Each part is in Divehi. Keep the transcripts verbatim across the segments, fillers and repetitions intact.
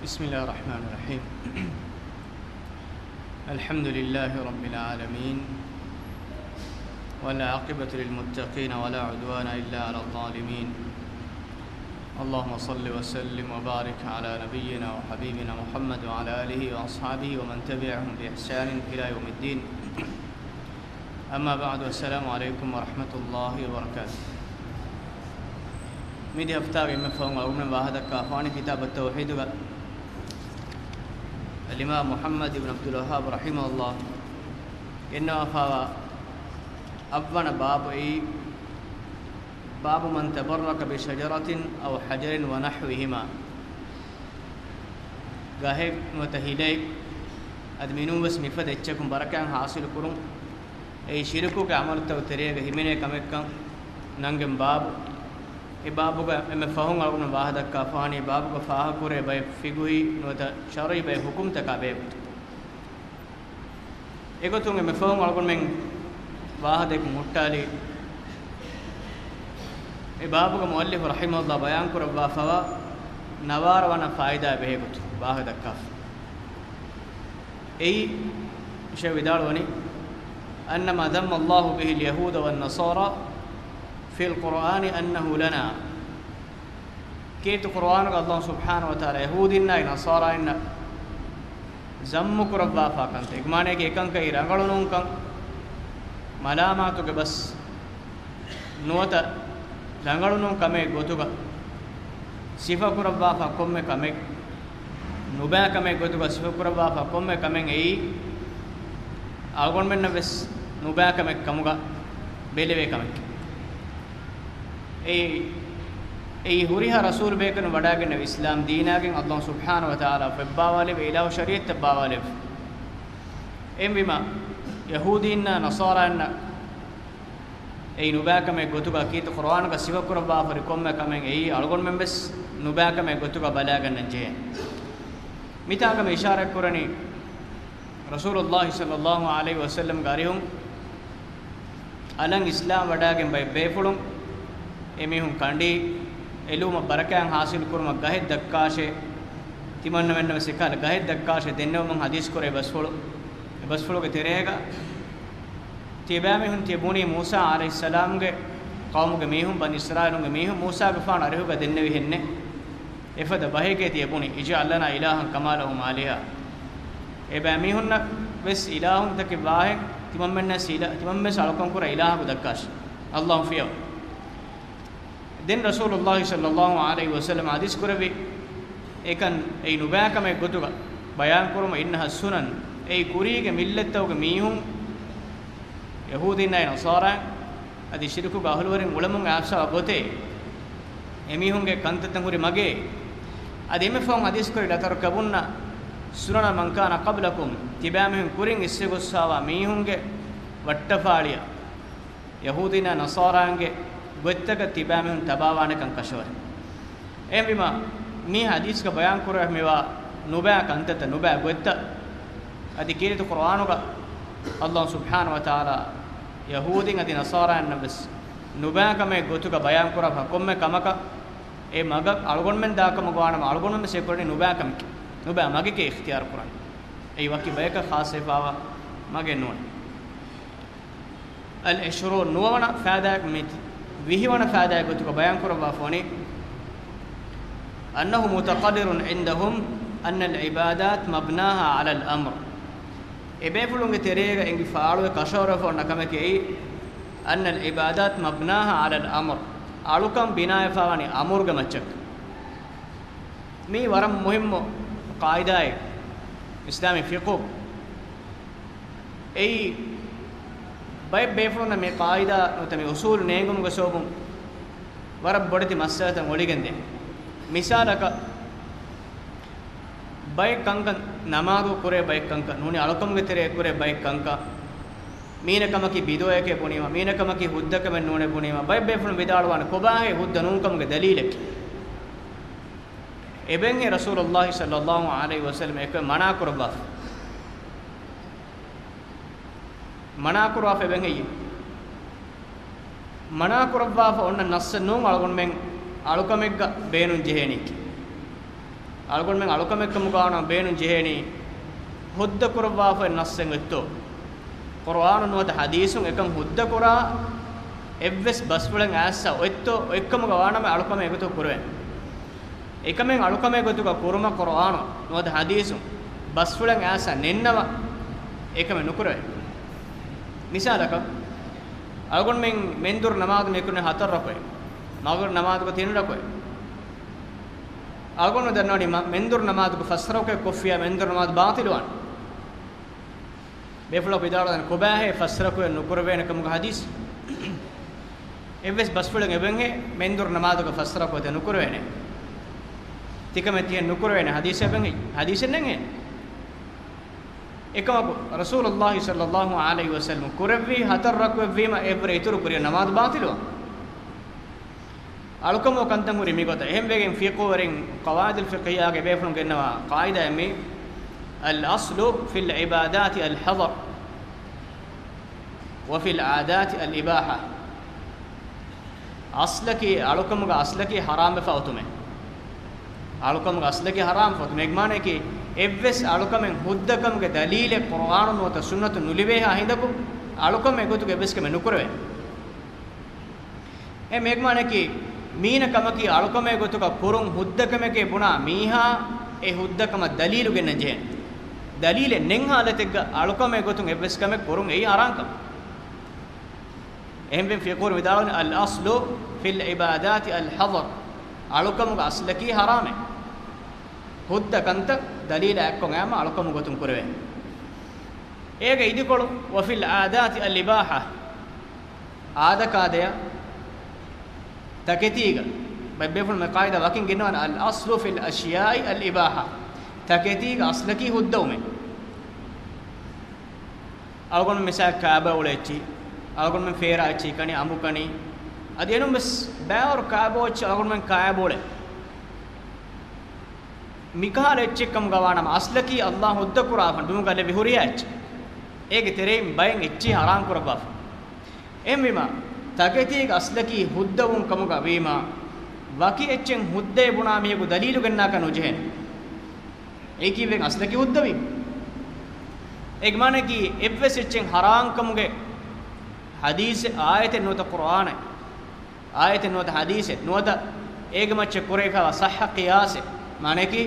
بسم الله الرحمن الرحيم. الحمد لله رب العالمين، والعاقبة للمتقين، ولا عدوان إلا على الظالمين. اللهم صل وسلم وبارك على نبينا وحبيبنا محمد وعلى آله وأصحابه ومن تبعهم بإحسان إلى يوم الدين. أما بعد، السلام عليكم ورحمة الله وبركاته. މިދި ހަފްތާގެ އެންމެ ފަހުން އަޅުގަނޑުމެން ވާހަކަދައްކާފާނީ ކިތާބު ތައުޙީދުގަ އަލްއިމާމު މުޙައްމަދު އިބްނު ޢަބްދުލް ވައްހާބު ރަޙިމަހުﷲ ގެންނަވާފާވާ އަށްވަނަ ބާބު. އެއީ باب من تبرك بشجرة أو حجر ونحوهما. ގަހެއް ނުވަތަ ހިލައެއް، އަދި މިނޫންވެސް މިފަދަ އެއްޗަކުން ބަރަކާތް ޙާޞިލު ކުރުން، އެއީ ޝިރުކުގެ ޢަމަލުތަކުގެ ތެރޭގަ ހިމެނޭ ކަމެއްކަން ނަންގެން ބާބު. އެ ބާބުގަ އެންމެ ފަހުން އަޅުގަނޑު ވާހަކަދައްކާފާނީ، ބާބުގަ ފާހަގަކުރޭ ބައެއް ފިޤުހީ ނުވަތަ ޝަރުޢީ ބައެއް ޙުކުމްތަކާ ބެހޭގޮތުން. އެގޮތުން އެންމެ ފަހުން އަޅުގަނޑުމެން ވާހަކަދައްކަން ހުއްޓާލީ، އެ ބާބުގެ މުއައްލިފު ރަޙިމަހުﷲ ބަޔާންކުރައްވާފައިވާ ނަވާރަ ވަނަ ފާއިދާ ބެހޭގޮތުން ވާހަކަދައްކާފަ. އެއީ، ޝޭޚް ވިދާޅުވަނީ، أن ما ذم الله به اليهود والنصارى في القرآن أنه لنا. ކީރިތި ޤުރުއާނުގަ ﷲ ސުބްޙާނަހޫ ވަތަޢާލާ ޔަހޫދީންނާއި ނަޞާރާއިންނަށް ޒައްމު ކުރައްވާފާ ކަންތައް، އެގެ މާނައަކީ އެކަންކަން ރަނގަޅުނޫންކަން، މަލާމާތުގެ ބަސް ނުވަތަ ރަނގަޅުނޫން ކަމެއް ގޮތުގަ ސިފަކުރައްވާފާ ކޮންމެ ކަމެއް، ނުބައި ކަމެއް ގޮތުގަ ސިފަކުރައްވާފާ ކޮންމެ ކަމެއް އެއީ އަޅުގަނޑުމެންނަށް ވެސް ނުބައި ކަމެއް ކަމުގަ ބެލެވޭ ކަމެއް. އެއީ، އެއީ ހުރިހާ ރަސޫލު ބޭކަލުން ވަޑައިގެންނެވި އިސްލާމް ދީނާގެން ﷲ ސުބްޙާނަހޫ ވަތަޢާލާ ފޮތްބާވާލެއްވި އިލާހު ޝަރީޢަތްތައް ބާވާލެއްވި. އެހެންވީމަ، ޔަހޫދީންނާ ނަޞާރާއިންނަށް އެއީ ނުބައި ކަމެއް ގޮތުގަ ކީރިތި ޤުރުއާނުގަ ސިފަކުރައްވާފަ ހުރި ކޮންމެ ކަމެއް އެއީ އަޅުގަނޑުމެން ވެސް ނުބައި ކަމެއް ގޮތުގަ ބަލައިގަންނަން ޖެހޭ. މިތާގަ މި އިޝާރަތްކުރަނީ، ރަސޫލުﷲ ޞައްލަﷲ ޢަލައިހި ވަސައްލަމްގެ އަރިހުން އަލަށް އިސްލާމް ވަޑައިގެން ބައެއް ބޭފުޅުން އެމީހުން ކަނޑީ، އެ ލުމަށް ބަރަކާތް ޙާޞިލު ކުރުމަށް ގަހެއް ދައްކާށޭ، ތިމަންނަމެންނަށް ވެސް އެކަހަލަ ގަހެއް ދައްކާށޭ ދެންނެވުމުން ޙަދީޘް ކުރޭ ބަސްފުޅު. އެ ބަސްފުޅުގެ ތެރޭގަ ތިޔަބައިމީހުން ތިޔަ ބުނީ މޫސާ ޢަލައިހިއްސަލާމްގެ ޤައުމުގެ މީހުން، ބަނީ އިސްރާއީލުންގެ މީހުން މޫސާގެފާނު އަރިހުގަ ދެންނެވިހެންނެއް. އެފަދަ ބަހެކޭ ތިޔަ ބުނީ، اجعل لنا إلها كما لهم آلهة. އެބައިމީހުންނަށް ވެސް އިލާހުންތަކެއް ވާހެން، ތިމަންމެންނަށް ސީލަ-، ތިމަންމެން އަޅުކަން ކުރާ އިލާހަކު ދައްކާށި. ﷲ ފިޔަވަ. ދެން ރަސޫލުﷲ ޞައްލަﷲ ޢަލައިހި ވަސައްލަމަ ޙަދީޘް ކުރެއްވި އެކަން އެއީ ނުބައި ކަމެއް ގޮތުގަ ބަޔާން ކުރުމަށް، إنها سنن، އެއީ ކުރީގެ މިއްލަތްތަކުގެ މީހުން، ޔަހޫދީންނާއި ނަޞާރާ އަދި ޝިރުކުގެ އަހުލުވެރިން އުޅެމުން އައިސްފަވާ ގޮތޭ، އެމީހުންގެ ކަންތައްތައް ހުރި މަގޭ. އަދި އެންމެ ފަހުން ޙަދީޘް ކުރި، لتركبن سنن من كان قبلكم، ތިބާމީހުން ކުރިން އިސްވެގޮސްފާވާ މީހުންގެ ވައްޓަފާޅިއަށް، ޔަހޫދީންނާ ނަޞާރާންގެ ގޮތްތަކަށް ތިބާމީހުން ތަބާވާނެކަން ކަށަވަރެއް. އެހެންވީމާ، މި ޙަދީޘްގަ ބަޔާން ކުރެވޭ ނުބައި ކަންތައްތައް، ނުބައި ގޮތްތައް، އަދި ކީރިތި ޤުރުއާނުގަ ﷲ ސުބްޙާނަހޫ ވަތަޢާލާ ޔަހޫދީން އަދި ނަޞާރާއިންނަށް ވެސް ނުބައި ކަމެއް ގޮތުގަ ބަޔާން ކުރާފަ ކޮންމެ ކަމަކަށް އެ މަގަށް އަޅުގަނޑުމެން ދާކަމަށް ގޮވާނަމަ، އަޅުގަނޑުމެން ވެސް އެކުރަނީ ނުބައި ކަމެކޭ، ނުބައި މަގެކޭ އިޚްތިޔާރު ކުރަނީ. އެއީ ވަކި ބަޔަކަށް ޚާއްޞަވެފާވާ މަގެއް ނޫން. العشرون، ނުވަވަނަ ފާއިދާއަކަށް މި ވިހިވަނަ ފާއިދާއެއް ގޮތުގަ ބަޔާން ކުރައްވާފަ ވަނީ، أنه متقرر عندهم أن العبادات مبناها على الأمر. އެބޭފުޅުންގެ ތެރޭގަ އެނގި ފާޅުވެ ކަށަވަރުވެފަ އޮންނަ ކަމެކޭ، أن العبادات مبناها على الأمر، އަޅުކަން ބިނާވެފަ ވަނީ އަމުރުގެ މައްޗަށް. މީ ވަރަށް މުހިއްމު ޤާއިދާއެއް އިސްލާމީ ފިޤުހު. އެއީ، ބައެއް ބޭފުޅުންނަށް މި ޤާއިދާ ނުވަތަ މި އުޞޫލު ނޭނގުމުގެ ސަބަބުން ވަރަށް ބޮޑެތި މައްސަލަތައް އޮޅިގެންދޭ. މިސާލަކަށް، ބައެއް ކަންކަން، ނަމާދު ކުރޭ ބައެއް ކަންކަން، ނޫނީ އަޅުކަމުގެ ތެރޭ ކުރޭ ބައެއް ކަންކަން، މީނަ ކަމަކީ ބިދުޢައެކޭ ބުނީމަ، މީނަ ކަމަކީ ހުއްދަ ކަމެއް ނޫނޭ ބުނީމަ، ބައެއް ބޭފުޅުން ވިދާޅުވާނެ ކޮބާހޭ ހުއްދަ ނޫންކަމުގެ ދަލީލަކީ؟ އެބައިންހޭ ރަސޫލުﷲ ޞައްލަﷲ ޢަލައިހި ވަސައްލަމަ އެކަން މަނާ ކުރައްވާފަ. މަނާ ކުރައްވާފަ އެބައިން ހެއްޔެވެ؟ މަނާ ކުރައްވާފަ އޮންނަ ނައްޞެއް ނޫން އަޅުގަނޑުމެން އަޅުކަމެއްގަ ބޭނުން ޖެހޭނީކީ. އަޅުގަނޑުމެން އަޅުކަމެއްކަމުގަ ވާނަމަ ބޭނުން ޖެހޭނީ، ހުއްދަ ކުރައްވާފައި ނައްސެއް އޮތްތޯ؟ ޤުރުއާނުން ނުވަތަ ޙަދީޘުން އެކަން ހުއްދަ ކުރާ އެއްވެސް ބަސްފުޅެއް އައިސްސަ އޮތްތޯ؟ އޮތްކަމުގަ ވާނަމަ އަޅުކަމެއް އެގޮތު ކުރެވޭނެ. އެކަމެއް އަޅުކަމެއް ގޮތުގަ ކުރުމަށް ޤުރުއާނުން ނުވަތަ ޙަދީޘުން ބަސްފުޅެއް އައިސްސަ ނެތްނަމަ، އެކަމެއް ނުކުރެވޭ. މިސާލަކަށް، އަޅުގަނޑުމެން މެންދުރު ނަމާދު މި ކުރަނީ ހަތަރު ރަކުޢަތް، މަޣްރިބް ނަމާދުގަ ތިން ރަކުޢަތް. އަޅުގަނޑު ދަންނަވަނީ މަ-، މެންދުރު ނަމާދުގަ ފަސް ރަކުޢަތް ކޮށްފިއްޔާ މެންދުރު ނަމާދު ބާޠިލުވާނެ. ބޭފުޅަކު ވިދާޅުވަނީ ކޮބާހޭ ފަސް ރަކުޢަތް ނުކުރެވޭނެ ކަމުގެ ޙަދީޘް؟ އެއްވެސް ބަސްފުޅެއް އެބައެއްހޭ މެންދުރު ނަމާދުގަ ފަސް ރަކުޢަތެއް ނުކުރެވޭނެ. ތިކަމެއް ތިހެން ނުކުރެވޭނެ ޙަދީޘެއް އެބައެއްހޭ، ޙަދީޘެއް ނެތްހޭ. އެކަމަކު، ރަސޫލުﷲ ޞައްލަﷲ ޢަލައިހި ވަސައްލަމަ ކުރެއްވި ހަތަރު ރަކުޢަތް ވީމަ އެއްވަރެ އިތުރު ކުރިޔަށް ނަމާދު ބާޠިލުވާ. އަޅުކަމުގެ ކަންތައް ހުރީ މިގޮތަށް. އެހެންވެގެން ފިޤުހުވެރިން ޤަވާޢިދުލް ފިޤްހިއްޔާގެ ބޭފުޅުން ގެންނަވާ ޤާޢިދާއެއް މީ، الأصل في العبادات الحظر وفي العادات الإباحة. އަޞްލަކީ، އަޅުކަމުގެ އަޞްލަކީ ޙަރާމްވެފަ އޮތުމޭ. އަޅުކަމުގެ އަޞްލަކީ ޙަރާމްވެފަ އޮތުމޭ. އޭގެ މާނައަކީ، އެއްވެސް އަޅުކަމެއް ހުއްދަކަމުގެ ދަލީލެއް ޤުރުއާނުން ނުވަތަ ސުންނަތުން ނުލިބޭހާ ހިނދަކު، އަޅުކަމެއް ގޮތުގަ އެއްވެސް ކަމެއް ނުކުރެވޭ. އެ މޭގެ މާނައަކީ، މީނަ ކަމަކީ އަޅުކަމެއް ގޮތުގަ ކުރުން ހުއްދަކަމެކޭ ބުނާ މީހާ އެ ހުއްދަކަމަށް ދަލީލު ގެންނަން ޖެހޭނެ. ދަލީލެއް ނެތް ޙާލަތެއްގަ އަޅުކަމެއް ގޮތުން އެއްވެސް ކަމެއް ކުރުން އެއީ ޙަރާމް ކަމެއް. އެހެންވެ ފިޤުހުން ވިދާޅުވަނީ، الأصل في العبادات الحظر. އަޅުކަމުގެ އަޞްލަކީ ޙަރާމޭ. ހުއްދަ ކަންތައް ދަލީލާ އެއްކޮށް އައީމަ އަޅުކަމުގެ ގޮތުން ކުރެވޭނެ. އޭގެ އިދިކޮޅު، وفي العادات الإباحة. އާދަކާދަޔަށް ތަކެތީގަ، ބައެއް ބޭފުޅުން މި ޤާޢިދާ ވަކިން ގެންނަވާނެ، الأصل في الأشياء الإباحة. ތަކެތީގެ އަޞްލަކީ ހުއްދަވުމޭ. އަޅުގަނޑު މިސާލަކަށް ކާބޯ އުޅޭ އެއްޗެއް، އަޅުގަނޑުމެން ފޭރާ އެއްޗެއް ކަނީ، އަނބު ކަނީ، އަދި އެނޫން ވެސް ބައިވަރު ކާބޯ އެއްޗެއް އަޅުގަނޑުމެން ކާބޯ އުޅޭ. މިކަހަލަ އެއްޗެއް ކަމުގަ ވާނަމަ، އަޞްލަކީ ﷲ ހުއްދަ ކުރާފަ ދުނިޔޭގަ ލެއްވި ހުރިހާ އެއްޗެއް. އޭގެ ތެރެއިން ބައެއް އެއްޗެއް ޙަރާމް ކުރައްވާފަ. އެހެންވީމަ، ތަކެތީގެ އަޞްލަކީ ހުއްދަވުން ކަމުގަ ވީމަ، ވަކި އެއްޗެއް ހުއްދައޭ ބުނާ މީހަކު ދަލީލު ގެންނާކަށް ނުޖެހޭނެ. އެއީ ކީއްވެގެން އަޞްލަކީ ހުއްދަވީމަ. އޭގެ މާނައަކީ އެއްވެސް އެއްޗެއް ޙަރާމް ކަމުގެ ޙަދީޘެއް، އާޔަތެއް ނުވަތަ ޤުރުއާނެއް، އާޔަތެއް ނުވަތަ ޙަދީޘެއް ނުވަތަ އޭގެ މައްޗަށް ކުރެވިފައިވާ ޞައްޙަ ޤިޔާސެއް، މާނައަކީ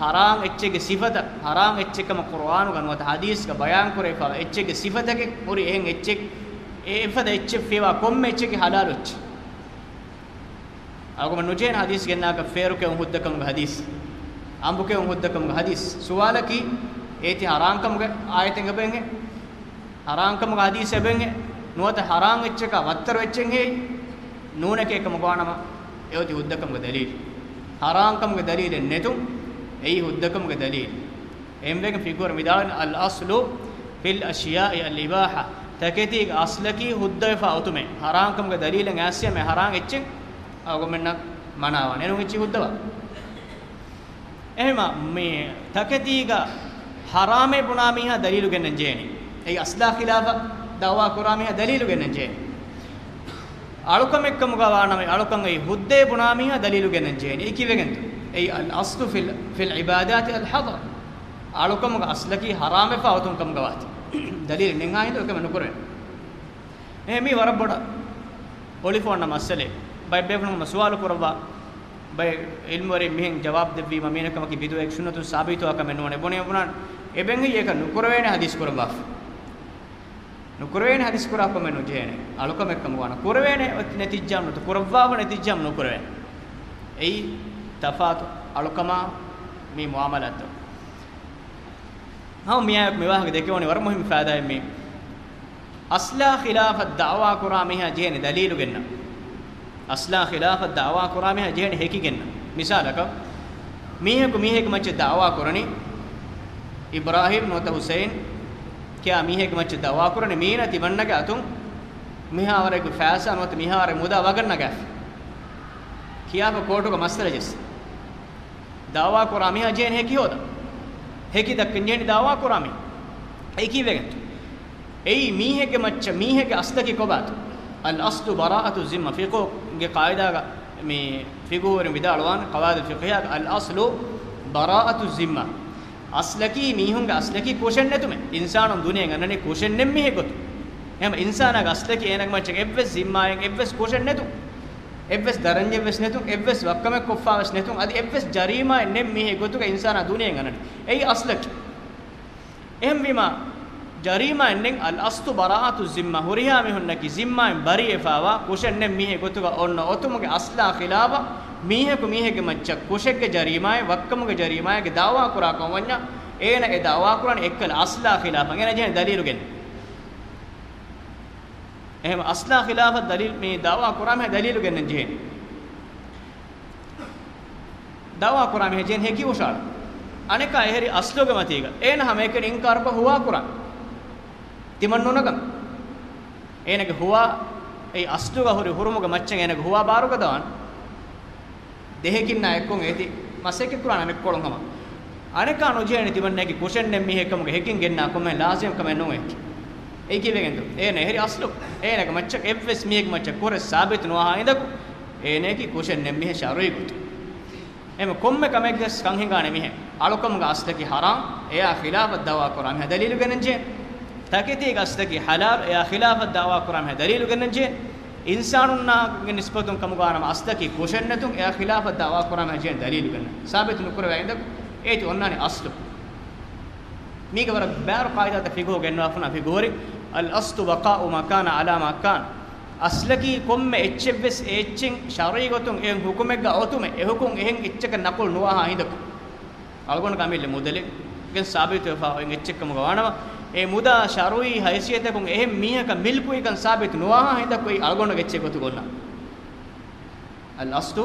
ޙަރާމް އެއްޗެއްގެ ސިފަތައް، ޙަރާމް އެއްޗެއް ކަމަށް ޤުރުއާނުގަ ނުވަތަ ޙަދީޘްގަ ބަޔާން ކުރެވިފައިވާ އެއްޗެއްގެ ސިފަތަކެއް ހުރި އެހެން އެއްޗެއް، އެ އެފަދަ އެއްޗެއް ފޭވާ ކޮންމެ އެއްޗެއްގެ ޙަލާލު އެއްޗެއް. އަޅުގަނޑު ނުޖެހޭނެ ޙަދީޘް ގެންނާކަށް ފޭރު ކެއުން ހުއްދަކަމުގެ ޙަދީޘް، އަނބު ކެއުން ހުއްދަކަމުގެ ޙަދީޘް. ސުވާލަކީ، އޭތި ޙަރާމް ކަމުގެ އާޔަތެއް އެބައެއްހޭ؟ ޙަރާމް ކަމުގެ ޙަދީޘް އެބައެއްހޭ؟ ނުވަތަ ޙަރާމް އެއްޗަކާ ވައްތަރު އެއްޗެއްހޭ؟ ނޫނެކޭ ކަމަކު ވާނަމަ، އެއޮތީ ހުއްދަކަމުގެ ދަލީލު. ޙަރާމް ކަމުގެ ދަލީލެއް ނެތުން، އެއީ ހުއްދަކަމުގެ ދަލީލު. އެހެންވެގެން ފިޤުހުވެރިން ވިދާޅުވަނީ، الأصل في الأشياء الإباحة. ތަކެތީގެ އަޞްލަކީ ހުއްދަވެފަ އޮތުމޭ. ޙަރާމް ކަމުގެ ދަލީލެއް އައިސްޔާ މި ޙަރާމް އެއްޗެއް އަޅުގަނޑުމެންނަށް މަނާވާނެ. އެނޫން އެއްޗެއް ހުއްދަވާ. އެހެމަ މި ތަކެތީގަ ޙަރާމޭ ބުނާ މީހާ ދަލީލު ގެންނަން ޖެހޭނީ. އެއީ އަޞްލާ ޚިލާފަށް ދަޢުވާ ކުރާ މީހާ ދަލީލު ގެންނަން ޖެހޭނީ. އަޅުކަމެއްކަމުގަ ވާނަމަ، އަޅުކަން އެއީ ހުއްދައޭ ބުނާ މީހާ ދަލީލު ގެންނަން ޖެހޭނީ. އެއީ ކިވެގެންތޯ؟ އެއީ، الأصل في ال-، في العبادات الحظر. އަޅުކަމުގެ އަޞްލަކީ ޙަރާމްވެފަ އޮތުން ކަމުގަ ވާތީ. ދަލީލެއް ނެތްހާ ހިނދު އެކަމެއް ނުކުރޭ. އެ މީ ވަރަށް ބޮޑަށް އޮޅިފަ އޮންނަ މައްސަލައެއް. ބައެއް ބޭފުޅުން ހަމަ ސުވާލު ކުރައްވާ، ބައެއް ޢިލްމުވެރިން މިހެން ޖަވާބު ދެއްވީމަ، މީނަ ކަމަކީ ބިދުޢައެއް ސުންނަތުން ސާބިތުވާ ކަމެއް ނޫނޭ ބުނޭ ބުނާނެ. އެބައެއްހޭ އެކަން ނުކުރެވޭނެ ޙަދީޘް ކުރައްވާފަ. ނުކުރެވޭނެ ޙަދީޘް ކުރާ ކަމެއް ނުޖެހޭނެ. އަޅުކަމެއްކަމަކު ވާނަމަ ކުރެވޭނެ، އޮތް ނެތިއްޖާމު ނުވަތަ ކުރައްވާފަ ނެތިއްޖާމު ނުކުރެވޭނެ. އެއީ ތަފާތު އަޅުކަމާ މި މުޢާމަލާތު. ހަމަ މިއާއެކު މި ވާހަކަ ދެކެވުނީ ވަރަށް މުހިއްމު ފައިދާއެއް މީ. އަޞްލާ ޚިލާފަށް ދަޢުވާ ކުރާ މީހާ ޖެހޭނެ ދަލީލު ގެންނަން. އަޞްލާ ޚިލާފަށް ދަޢުވާ ކުރާ މީހާ ޖެހޭނެ ހެކި ގެންނަން. މިސާލަކަށް، މީހަކު މީހެއްގެ މައްޗަށް ދަޢުވާ ކުރަނީ، އިބްރާހީމް ނުވަތަ ހުސައިން ކިޔާ މީހެއްގެ މައްޗަށް ދަޢުވާ ކުރަނީ، މީނަ ތިމަންނަގެ އަތުން މިހާވަރެއްގެ ފައިސާ ނުވަތަ މިހާވަރެއް މުދާ ވަގަށް ނަގާފަ ކިޔާފަ ކޯޓުގަ މައްސަލަ ޖެއްސަ. ދަޢުވާ ކުރާ މީހާ ޖެހޭނެ ހެކި ހޯދަން. ހެކި ދައްކަން ޖެހޭނެ ދަޢުވާ ކުރާ މީހާ. އެއީ ކީއްވެގެންތޯ؟ އެއީ މީހެއްގެ މައްޗަށް މީހެއްގެ އަޞްލަކީ ކޮބާތޯ؟ الأصل براءة الذمة. ފިޤުހުގެ ޤާޢިދާގަ މި ފިޤުހުވެރިން ވިދާޅުވާނެ، ޤަވާޢިދުލް ފިޤްހިއްޔާގަ، الأصل ބަރާއަތު ޒިންމާ. އަސްލަކީ، މީހުންގެ އަސްލަކީ ކުށެއް ނެތުމެއް. އިންސާނުން ދުނިޔެއަށް އަންނަނީ ކުށެއް ނެތް މީހެއް ގޮތުން. އެހެން އިންސާނާގެ އަސްލަކީ އޭނާގެ މައްޗަށް އެއްވެސް ޒިންމާއެއް، އެއްވެސް ކުށެއް ނެތުން. އެއްވެސް ދަރަންޏެއް ވެސް ނެތުން، އެއްވެސް ވައްކަމެއް ކޮށްފާ ވެސް ނެތުން، އަދި އެއްވެސް ޖަރީމާއެއް ނެތް މީހެއް ގޮތުގަ އިންސާނާ ދުނިޔެއަށް އަންނަނީ. އެއީ އަސްލަކީ. އެހެންވީމާ، ޖަރީމާއެއް ނެތް. އަލްއަސްލު ބަރާއަތު ޒިންމާ. ހުރިހާ މީހުންނަކީ ޒިންމާއިން ބަރީއެއް ވެފައިވާ، ކުށެއް ނެތް މީހެއް ގޮތުގަ އޮންނަ އޮތުމުގެ އަސްލާ ޚިލާފަށް، މީހަކު މީހެއްގެ މައްޗަށް ކުށެއްގެ ޖަރީމާއެއް، ވައްކަމުގެ ޖަރީމާއެއްގެ ދައުވާ ކުރާ ކަމަށް ވަންޏާ، އޭނަ އެ ދައުވާ ކުރާނީ އެއްކަލަ އަސްލާ ޚިލާފަށް. އޭނަ ޖެހޭ ދަލީލު ގެން. އެހެން އަސްލާ ޚިލާފަށް ދަލީލު، މި ދައުވާ ކުރާ މީހާ ދަލީލު ގެންނަން ޖެހޭނީ. ދައުވާ ކުރާ މީހާ ޖެހޭނީ ހެކި ހުށައަޅަން. އަނެކާ އެހެރީ އަސްލުގެ މަތީގަ. އޭނަ ހަމައެކަނި އިންކާރުކޮށް ހުވާ ކުރާނެ. ތިމަން ނުނަގަން. އޭނަގެ ހުވާ، އެއީ އަސްލުގަ ހުރި ހުރުމުގެ މައްޗަށް އޭނަގެ ހުވާ ބާރުގަދަވާނެ. ދެހެކިންނާ އެއްކޮށް އޭތި މަސައްކަތް ކުރާނެ އަނެއްކޮޅުން ހަމަ. އަނެކާ ނުޖެހޭނެ ތިމަންނައަކީ ކުށެއް ނެތް މީހެއް ކަމުގަ ހެކިން ގެންނާ ކޮންމެ ލާޒިމް ކަމެއް ނޫން އެއީ. އެއީ ކީއްވެގެންތޯ؟ އޭނަ އެހެރީ އަސްލު. އޭނަގެ މައްޗަށް އެއްވެސް މީހެއްގެ މައްޗަށް ކުށެއް ސާބިތު ނުވާހާ ހިނދަކު، އޭނައަކީ ކުށެއް ނެތް މީހެއް ޝަރުޢީ ގޮތުން. އެހެން ކޮންމެ ކަމެއްގެ ވެސް ކަން ހިނގާނެ މީހެއް. އަޅުކަމުގެ އަސްލަކީ ޙަރާމް، އެއާ ޚިލާފަށް ދައުވާ ކުރާ މީހާ ދަލީލު ގެންނަން ޖެހޭ. ތަކެތީގެ އަސްލަކީ ޙަލާލް، އެއާ ޚިލާފަށް ދައުވާ ކުރާ މީހާ ދަލީލު ގެންނަން ޖެހޭ. އިންސާނުންނާގެ ނިސްބަތުން ކަމުގަ ވާނަމަ އަސްލަކީ ކުށެއް ނެތުން، އެއާ ޚިލާފަށް ދައުވާ ކުރާ މީހާ ޖެހޭ ދަލީލު ގެންނަން. ސާބިތު ނުކުރެވޭ ހިނދަކު އޭތި އޮންނާނީ އަސްލު. މީގެ ވަރަށް ބާރު ޤާއިދާތައް ފިޤުހު ގެންނަވާފަނާ ފިޤުހުވެރިން، الأصل بقاء ما كان على ما كان. އަސްލަކީ ކޮންމެ އެއްޗެއްވެސް އެ އެއްޗެއް ޝަރުޢީ ގޮތުން އެހެން ޙުކުމެއްގަ އޮތުމެއް، އެ ޙުކުމް އެހެން އެއްޗަކަށް ނަޤުލު ނުވާހާ ހިނދަކު. އަޅުގަނޑުގެ އަމިއްލަ މުދަލެއްގެން ސާބިތުވެފަ އޮތް އެއްޗެއް ކަމުގަ ވާނަމަ، އެ މުދާ ޝަރުޢީ ހައިސިއްޔަތަކުން އެހެން މީހަކަށް މިލްކުވިކަން ސާބިތު ނުވާހާ ހިނދަކު އެއީ އަޅުގަނޑުގެ އެއްޗެއް ގޮތުގަ އޮންނާނެ. الأصل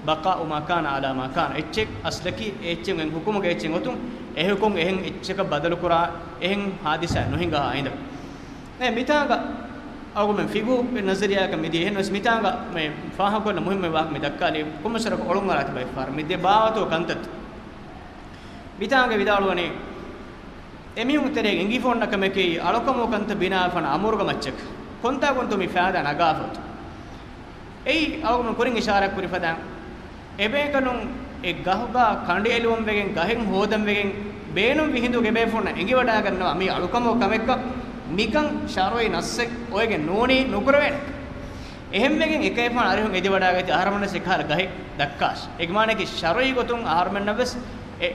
بقاء ما كان على ما كان. އެއްޗެއް އަސްލަކީ އެ އެއްޗެއް އެ ޙުކުމުގެ އެއްޗެއް ގޮތުން އެ ޙުކުމް އެހެން އެއްޗަކަށް ބަދަލުކުރާ އެހެން ޙާދިސާ ނުހިނގާ ހިނދަކު. އެ މިތާނގަ އަޅުގަނޑުމެން ފިޤުހު ނަޒަރިއްޔާއަކަށް މިދިޔަ. އެހެންވެސް މިތާނގަ މި ފާހަގަކޮށްލަން މުހިއްމު ވާހަކަ މި ދައްކާލީ ކޮންމެސް ވަރަކަށް އޮޅުން އަރާތި ބައެއް ފަހަރު މި ދެ ބާވަތު ކަންތައް. މިތާނގަ ވިދާޅުވަނީ، އެމީހުން ތެރޭގަ އެނގިފަ އޮންނަ ކަމެކޭ އަޅުކަމުގެ ކަންތައް ބިނާވެފަން އަމުރުގެ މައްޗަކަށް ކޮންތާކުންތޯ މި ފައިދާ ނަގާފަ އޮތީ؟ އެއީ އަޅުގަނޑު ކުރިން އިޝާރާތް ކުރި ފަދައިން، އެބޭކަލުން އެ ގަހުގަ ކަނޑިއެޅުވަން ވެގެން، ގަހެއް ހޯދަން ވެގެން، ބޭނުންވި ހިނދުގަ އެބޭފުޅުންނަށް އެނގިވަޑައިގަންނަވާ މީ އަޅުކަމުގެ ކަމެއްކަން. މިކަން ޝަރުޢީ ނައްސެއް އޮވެގެން ނޫނީ، ނުކުރެވޭނެ. އެހެންވެގެން އެކަލޭގެފާނު އަރިހުން އެދިވަޑައިގަތީ އަހަރުމެންނަށް އެކަހަލަ ގަހެއް ދައްކާށި. އެގެ މާނައަކީ ޝަރުޢީ ގޮތުން އަހަރުމެންނަށްވެސް އެ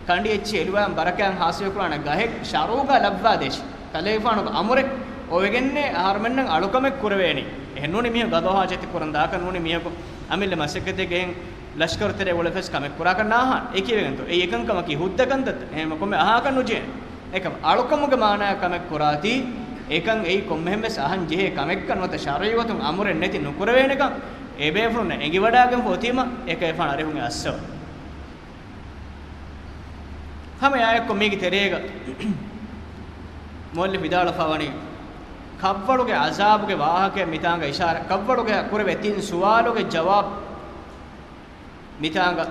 ކަނޑި އެއްޗެއް އެޅުވާން ބަރަކާތް ޙާޞިލުކުރާނެ ގަހެއް ޝަރުޢުގަ ލައްވާދޭށި. ކަލޭގެފާނުގެ އަމުރެއް އޮވެގެންނޭ އަހަރުމެންނަށް އަޅުކަމެއް ކުރެވޭނީ. އެހެން ނޫނީ މީހަކު ގަދަ ހާޖަތެއް ކުރަން ދާކަށް ނޫނީ މީހަކު އަމިއްލަ މަސައްކަތެއްގަ އެހެން ލަޝްކަރު ތެރޭ އުޅެފަސް ކަމެއް ކުރާކަށް ނާހާ. އެ ކީއްވެގެންތޯ؟ އެއީ އެކަންކަމަކީ ހުއްދަ ކަންތައްތައް. އެހެންވީމަ ކޮންމެ އަހާކަށް ނުޖެހޭ. އެކަމް އަޅުކަމުގެ މާނައަށް ކަމެއް ކުރާތީ، އެކަން އެއީ ކޮންމެހެން ވެސް އަހަން ޖެހޭ ކަމެއްކަން ނުވަތަ ޝަރުޢީ ގޮތުން އަމުރެއް ނެތި ނުކުރެވޭނެކަން އެބޭފުޅުންނަށް އެނގިވަޑައިގެންފަ އޮތީމަ އެކަލޭގެފާނު އަރިހުން އެ އައްސަވަނީ. ހަމަ އެއާއެއްކޮށް މީގެ ތެރޭގަ މުއައްލިފް ވިދާޅުވެފަ ވަނީ، ކަށްވަޅުގެ ޢަޒާބުގެ ވާހަކައެއް މިތާނގަ އިޝާރާތް، ކަށްވަޅުގަ ކުރެވޭ ތިން ސުވާލުގެ ޖަވާބު މިތާނގަ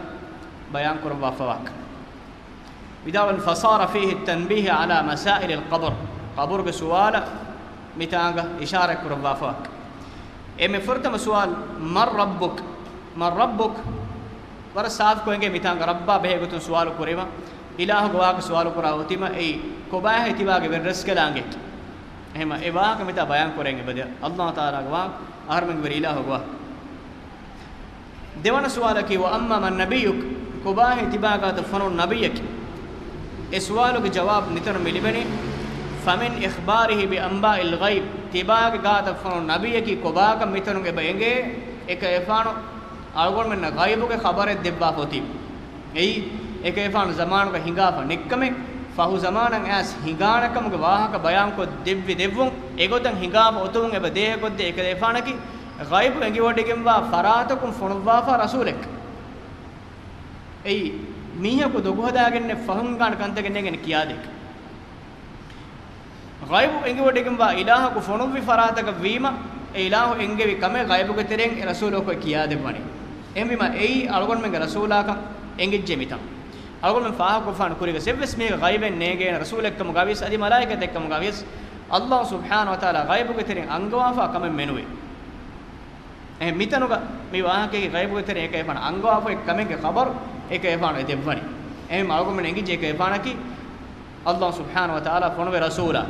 ބަޔާން ކުރައްވާފަ ވާހަކަ. ވިދާޅުވަނީ، فصار فيه التنبيه على مسائل القبر. ޤަބުރުގެ ސުވާލަށް މިތާނގަ އިޝާރާތް ކުރައްވާފަ ވާހަކަ. އެންމެ ފުރަތަމަ ސުވާލު، من ربك؟ من ربك؟ ވަރަށް ސާފުކޮށް އެނގޭ މިތާނގަ ރައްބާ ބެހޭ ގޮތުން ސުވާލު ކުރީމަ، އިލާހުގެ ވާހަކަ ސުވާލު ކުރާ އޮތީމަ، އެއީ ކޮބާހޭ ތިބާގެ ވެރި ރަސްކަލާނގެ އެކި؟ އެހެންމަ އެ ވާހަކަ މިތާ ބަޔާން ކުރޭ އެބަދޭ. ﷲ ތަޢާލާގެ ވާހަކަ، އަހަރުމެންގެ ވެރި އިލާހުގެ ވާހަކަ. ދެވަނަ ސުވާލަކީ، وأما من نبيك؟ ކޮބާހޭ ތިބާގާތަށް ފޮނުނު ނަބިއްޔަކީ؟ އެ ސުވާލުގެ ޖަވާބު މިތަނުން މި ލިބެނީ، فمن إخباره بأنباء الغيب، ތިބާގެ ގާތަށް ފޮނުނު ނަބިއްޔަކީ ކޮބާކަން މިތަނުން އެބަ އެނގޭ، އެކަލޭގެފާނު އަޅުގަނޑުމެންނަށް ޣައިބުގެ ޚަބަރެއް ދެއްވާފަ އޮތީ. އެއީ، އެކަލޭގެފާނު ޒަމާނުގަ ހިނގާފަ ނެތްކަމެއް، ފަހު ޒަމާނަށް އައިސް ހިނގާނެކަމުގެ ވާހަކަ ބަޔާންކޮށް ދެއްވި ދެއްވުން، އެގޮތަށް ހިނގާފަ އޮތުމުން އެބަ ދޭހަކޮށްދޭ އެކަލޭގެފާނަކީ، ޣައިބު އެނގިވޮޑިގެންވާ ފަރާތަކުން ފޮނުއްވާފަ ރަސޫލެއް. އެއީ، މީހަކު ދޮގުހަދާގެންނެއް ފަހުން ހިނގާނެ ކަންތައް ގެންނޭނގެ ކިޔާދޭކަށް. ޣައިބު އެނގިވޮޑިގެންވާ އިލާހަކު ފޮނުއްވި ފަރާތަކަށް ވީމަ، އެ އިލާހު އެންގެވި ކަމެއް ޣައިބުގެ ތެރެއިން އެ ރަސޫލަކު އެ ކިޔާދެއްވަނީ. އެހެންވީމަ އެއީ އަޅުގަނޑުމެންގެ ރަސޫލާކަން އެނގިއްޖެ މިތަން. އަޅުގަނޑުމެން ފާހަގަކޮށްފާނެ ކުރީގަ އެއްވެސް މީހެއްގެ ޣައިބެއް ނޭނގޭނެ ރަސޫލެއްކަމުގަވިޔަސް އަދި މަލާއިކަތެއްކަމުގަވިޔަސް، ﷲ ސުބްޙާނަހޫ ވަތަޢާލާ ޣައިބުގެ ތެރެއިން އަންގަވާފާ ކަމެއް މެނުވޭ. އެހެން މިތަނުގަ މި ވާހަކައިގެ ޣައިބުގެ ތެރެއިން އެކަލޭގެފާނަށް އަންގަވާފައި ކަމެއްގެ ޚަބަރު އެކަލޭގެފާނު އެ ދެއްވަނީ. އެހެން އަޅުގަނޑުމެން އެނގިއްޖެ ކަލޭގެފާނަކީ، އައްލާހު ސުބްޙާނަހު ވަތަޢާލާ ފޮނުވި ރަސޫލާ.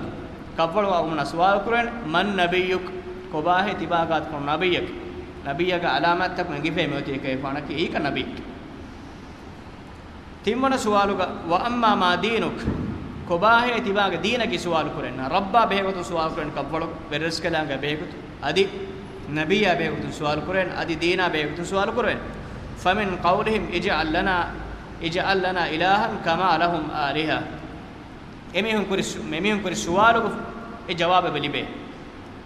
ކައްވަޅު އަޅުގަނޑުމެންނާ ސުވާލު ކުރެވޭނެ، "مَنْ نَبِيُّكَ؟" ކޮބާހޭ ތިބާ ގާތު ފޮނުވި ނަބިއްޔަކީ؟ ނަބިއްޔާގެ ޢަލާމާތްތަކުން އެނގިފައި މިއޮތީ ކަލޭގެފާނަކީ އެއީކަ ނަބިއްޔަކީ. ތިންވަނަ ސުވާލުގަ، "وَأَمَّا مَا دِينُكَ؟" ކޮބާހޭ ތިބާގެ ދީނަކީ ސުވާލު ކުރެވޭނެ. ރައްބާ ބެހޭގޮތުން ސުވާލު ކުރެވޭނެ ކައްވަޅު، ވެރިރަސްކަލާނގެ ބެހޭގޮތުން، އަދި ނަބިއްޔާ ބެހޭގޮތުން ސުވާލު ކުރެވޭނެ، އަދި ދީނާ ބެހޭގޮތުން ސުވާލު ކުރެވޭނެ. فَمِنْ قَوْلِهِمْ اجْعَل لَنَا، اجْعَل لَنَا إِلَهًا كَمَا لَهُمْ آلِهَةٌ. އެމީހުން ކުރި ސު-، އެމީހުން ކުރި ސުވާލުގެ އެ ޖަވާބެއް ލިބޭ.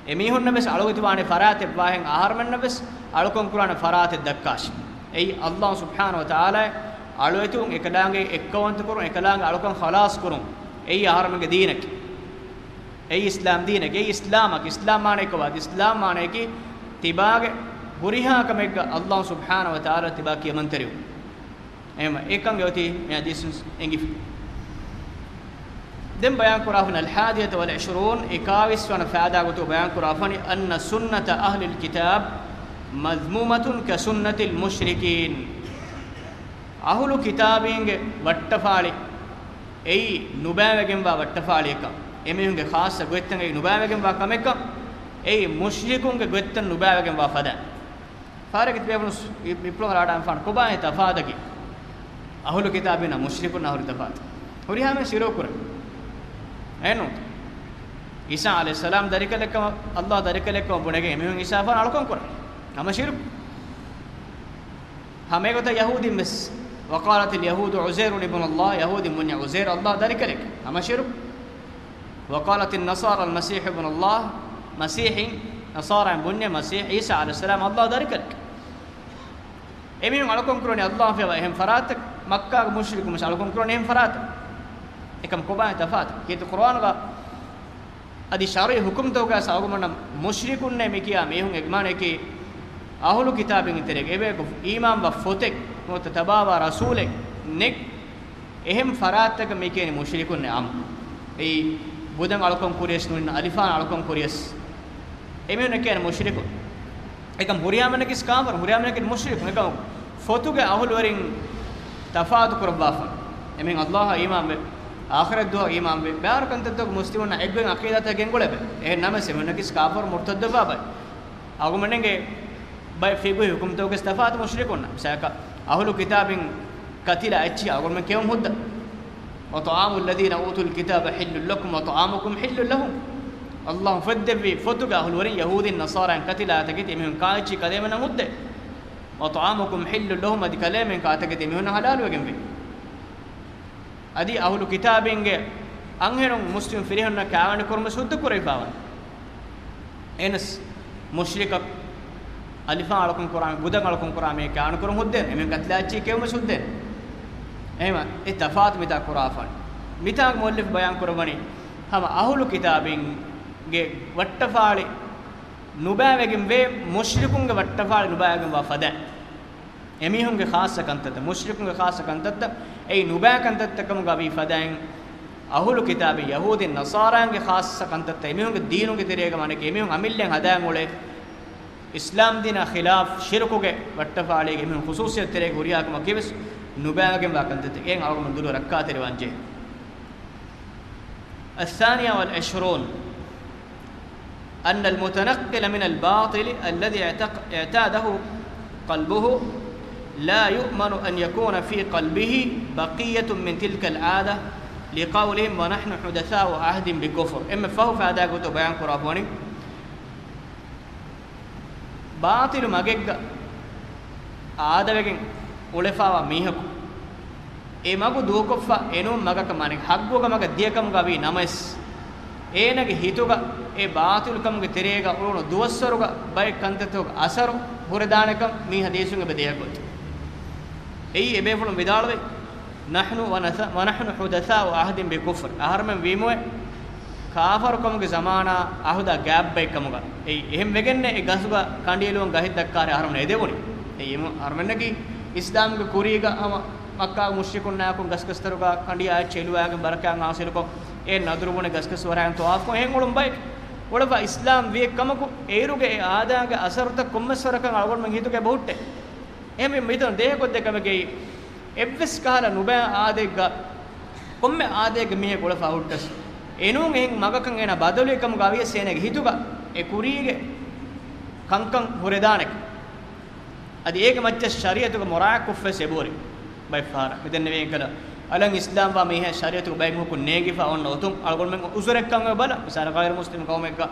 އެމީހުންނަށް ވެސް އަޅުވެތިވާނެ ފަރާތެއް ވާހެން، އަހަރުމެންނަށް ވެސް އަޅުކަން ކުރާނެ ފަރާތެއް ދައްކާށި. އެއީ އައްލާހު ސުބްޙާނަހު ވަތަޢާލާ އަޅުވެތިވުން އެކަލާނގެ އެއްކައުވަންތަކުރުން، އެކަލާނގެ އަޅުކަން ޚަލާޞް ކުރުން. އެއީ އަހަރުމެންގެ ދީނަކީ. އެއީ އިސްލާމް ދީނަކީ. އެއީ އިސްލާމަކީ. އިސްލާމް މާނައީ ކޮބާ؟ އިސްލާމް މާނައަކީ ތިބާގެ ހުރިހާ ކަމެއްގަ އައްލާހު ސުބްޙާނަހު ވަތަޢާލާ ތިބާ ކިޔަމަންތެރިވުން. އެހެންވީމަ އެކަން އޮތީ މި ޙަދީޘުން އެނގިފަ. ދެން ބަޔާން ކުރާފަނި الحادية والعشرون، އެކާވީސް ވަނަ ފައިދާ ގޮތުގަ ބަޔާން ކުރާފަނި، أن سنة أهل الكتاب مذمومة كسنة المشركين. އަހުލު ކިތާބީންގެ ވައްޓަފާޅި އެއީ ނުބައިވެގެންވާ ވައްޓަފާޅިއަކަށް، އެމީހުންގެ ޚާއްޞަ ގޮތްތައް އެއީ ނުބައިވެގެންވާ ކަމެއްކަން، އެއީ މުޝްރިކުންގެ ގޮތްތައް ނުބައިވެގެންވާ ފަދަ. ފާރެގެ ތިބޭފުޅުން ސް-، މި-، މި ޕްރޮގްރާމް އަޑާން ފާން ކޮބާހޭ ތަފާތަކީ؟ އަހުލު ކިތާބީންނާ މުޝްރިކުންނާ ހުރި ތަފާތު. ހުރިހާ މީހުން ޝިރުކު ކުރޭ. އެހެންނޫން. ޢީސާ ޢަލައިހިއްސަލާމް ދަރިކަލެއްކަމަށް، އައްލާހު ދަރިކަލެއްކަމަށް ބުނެގެން އެމީހުން ޢީސާއާ ފާން އަޅުކަން ކުރާ. ހަމަ ޝިރުކު. ހަމަ އެގޮތަށް ޔަހޫދީން ވެސް، وقالت اليهود عزير ابن الله، ޔަހޫދީން ބުންޏާ ޢުޒައިރު އައްލާހު ދަރިކަލެއް. ހަމަ ޝިރުކު. وقالت النصارى المسيح ابن الله، މަސީޙީން، ނަޞާރާއިން ބުންޏޭ މަސީޙް ޢީސާ ޢަލައިހިއްސަލާމް އައްލާހު ދަރިކަލެކޭ. އެމީހުން އަޅުކަން ކުރަނީ އައްލާހު ފިޔަވާ އެހެން ފަރާތަކަށް، މައްކާގެ މުޝްރިކުން ވެސް އަޅުކަން ކުރަނީ އެހެން ފަރާތަކަށް. އެކަމަކު ކޮބާހޭ ތަފާތު؟ ކީރިތި ޤުރުއާނުގަ އަދި ޝަރުޢީ ޙުކުމްތަކުގަ އަޅުގަނޑުމެންނަށް މުޝްރިކުންނޭ މި ކިޔާ މީހުން އެ މާނައަކީ އަހުލު ކިތާބީންގެ ތެރޭގަ އެބަޔަކު އީމާންވާ ފޮތެއް ނުވަތަ ތަބާވާ ރަސޫލެއް ނެތް އެހެން ފަރާތްތަކަށް މި ކިޔަނީ މުޝްރިކުންނޭ އާންމު. އެއީ ބުދަށް އަޅުކަން ކުރިޔަސް ނުވަތަ އަލިފާން އަޅުކަން ކުރިޔަސް އެމީހުންނަށް ކިޔަނީ މުޝްރިކުން. އެކަމް ހުރިހާ މީހަކީ ކާފަރު، ހުރިހާ މީހަކީ މުޝްރިކު. އެކަމަކު ފޮތުގެ އަހުލުވެރިން ތަފާތު ކުރައްވާފަ. އެމީހުން އައްލާހަށް އީމާންވެ، އާޚިރަތް ދުވަހަށް އީމާންވެ، ބައިވަރު ކަންތައްތަކުގެ މުސްލިމުންނާ އެއްގޮތް ޢަޤީދާތައް ގެންގުޅޭ ބައެއް. އެހެން ނަމަވެސް އެމީހުންނަކީ ކާފަރު މުރްތައްދުވެފަ ބައެއް. އަޅުގަނޑުމެންގެ ބައެއް ފިޤުހީ ޙުކުމްތަކުގެ ތަފާތު މުޝްރިކުންނާ. މިސާލަކަށް އަހުލު ކިތާބިން ކަތިލާ އެއްޗިހި އަޅުގަނޑުމެން ކެއުމަށް ހުއްދަ. وطعام الذين أوتوا الكتاب حل لكم وطعامكم حل لهم. އައްލާހު ފޮތްދެއްވި ފޮތުގެ އަހުލުވެރިން ޔަހޫދީން ނަޞާރާއިން ކަތިލާ އެތަކެތި އެމީހުން ކާ އެއްޗިހި ކަލޭމެންނަށް ހުއްދަ. وطعامكم حل لهم، އަދި ކަލޭމެން ކާ އެތަކެތި އެމީހުންނަށް ޙަލާލުވެގެންވޭ. އަދި އަހުލު ކިތާބީންގެ އަންހެނުން މުސްލިމް ފިރިހެނުންނަށް ކާވެނި ކުރުމަށް ހުއްދަ ކުރެވިފައިވަނީ. އެހެނަސް މުޝްރިކަކު އަލިފާން އަޅުކަން ކުރާ މީ، ބުދަށް އަޅުކަން ކުރާ މީ ކާވެނި ކުރުމަށް ހުއްދައެއް ނޫން. އެމީހުން ކަތިލާ އެއްޗިހި ކެއުމަށް ހުއްދައެއް ނޫން. އެހެންވީމަ އެ ތަފާތު މިތާ ކުރާފަނީ. މިތާގަ މުއައްލިފު ބަޔާން ކުރައްވަނީ ހަމަ އަހުލު ކިތާބީންގެ ވައްޓަފާޅި ނުބައިވެގެންވޭ، މުޝްރިކުންގެ ވައްޓަފާޅި ނުބައިވެގެންވާ ފަދައިން. އެމީހުންގެ ޚާއްޞަ ކަންތައްތައް، މުޝްރިކުންގެ ޚާއްޞަ ކަންތައްތައް، އެއީ ނުބައި ކަންތައްތައް ކަމުގަ ވީ ފަދައިން، އަހުލު ކިތާބީން، ޔަހޫދީން، ނަޞާރާއިންގެ ޚާއްޞަ ކަންތައްތައް، އެމީހުންގެ ދީނުގެ ތެރޭގަ މާނައަކީ އެމީހުން އަމިއްލައިން ހަދާން އުޅޭ އިސްލާމް ދީނާ ޚިލާފް ޝިރުކުގެ ވައްޓަފާޅީގެ އެމީހުން ޚުޞޫޞިއްޔަތު ތެރޭގަ ހުރިހާ ކަމަކީ ވެސް ނުބައިވެގެންވާ ކަންތައްތަކެއް. އެހެން އަޅުގަނޑު ދުލު ރައްކާތެރިވާން ޖެހޭ. الثانية والعشرون، أن المتنقل من الباطل الذي اعتق-، اعتاده قلبه لا يؤمن أن يكون في قلبه بقية من تلك العادة، لقولهم: "ونحن حدثاء عهد بكفر". އެންމެ ފަހު ފައިދާ ގޮތު ބަޔާން ކުރާފަވަނީ، ބާޠިލު މަގެއްގަ އާދަވެގެން އުޅެފާވާ މީހަކު، އެ މަގު ދޫކޮށްފަ އެނޫން މަގަކަށް މާނައަކީ ހައްގުގެ މަގަށް ދިޔަކަމުގަ ވީ ނަމަވެސް، އޭނަގެ ހިތުގަ އެ ބާޠިލުކަމުގެ ތެރޭގަ އުޅުނު ދުވަސްވަރުގަ ބައެއް ކަންތައްތަކުގެ އަސަރު ހުރެދާނެކަން މި ޙަދީޘުން އެބަ ދޭހަކޮށް. އެއީ އެބޭފުޅުން ވިދާޅުވޭ، "نحن ونث-، ونحن حدثاء عهد بكفر". އަހަރުމެން ވީމުވެ ކާފަރުކަމުގެ ޒަމާނާ އަހުދާ ގާތް ބައެއް ކަމުގަ. އެއީ އެހެން ވެގެންނޭ އެ ގަސްގަ ކަނޑިއެޅުވަން ގަހެއް ދައްކާރޭ އަހަރުމެން އެދެވުނީ. އެއީ އަހަރުމެންނަކީ އިސްލާމްގެ ކުރީގަ ހަމަ މައްކާގެ މުޝްރިކުންނާއެކު ގަސްގަސްތަރުގަ ކަނޑިއާ އެއްޗެއް އެޅުވާގެން ބަރަކާތް ޙާޞިލުކޮށް، އެ ނަދުރު ބުނެ ގަސްގަސް ވަރާގެން ޠަވާފުކޮށް އެހެން އުޅުނު ބައެއް. އުޅެފަ އިސްލާމް ވިއެއް ކަމަކު، އޭރުގެ އެ އާދާގެ އަސަރުތައް ކޮންމެސް ވަރަކަށް އަޅުގަނޑުމެން ހިތުގަ އެބަހުއްޓޭ. އެހެންވީމަ މިތަން ދޭހަކޮށްދޭ ކަމެކޭ، އެއްވެސް ކަހަލަ ނުބައި އާދައެއްގަ، ކޮންމެ އާދައެއްގަ މީހެއް އުޅެފަ ހުއްޓަސް، އެނޫން އެހެން މަގަކަށް އޭނަ ބަދަލުވި ކަމުގަ ވިޔަސް އޭނަގެ ހިތުގަ އެ ކުރީގެ ކަންކަން ހުރެދާނެ. އަދި އޭގެ މައްޗަށް ޝަރީއަތުގަ މުރާޢާތް ކޮށްފަވެސް އެބަހުރި. ބައެއް ފަހަރަށް މިދެންނެވި އެކަލަ، އަލަށް އިސްލާމްވާ މީހާ ޝަރީއަތުގަ ބައެއް ހުކުމް ނޭނގިފަ އޮންނަ އޮތުން އަޅުގަނޑުމެން އުޒުރެއްކަން އޮތް ބަލަ، މިސާލަކަށް ޣައިރު މުސްލިމް ޤައުމެއްގަ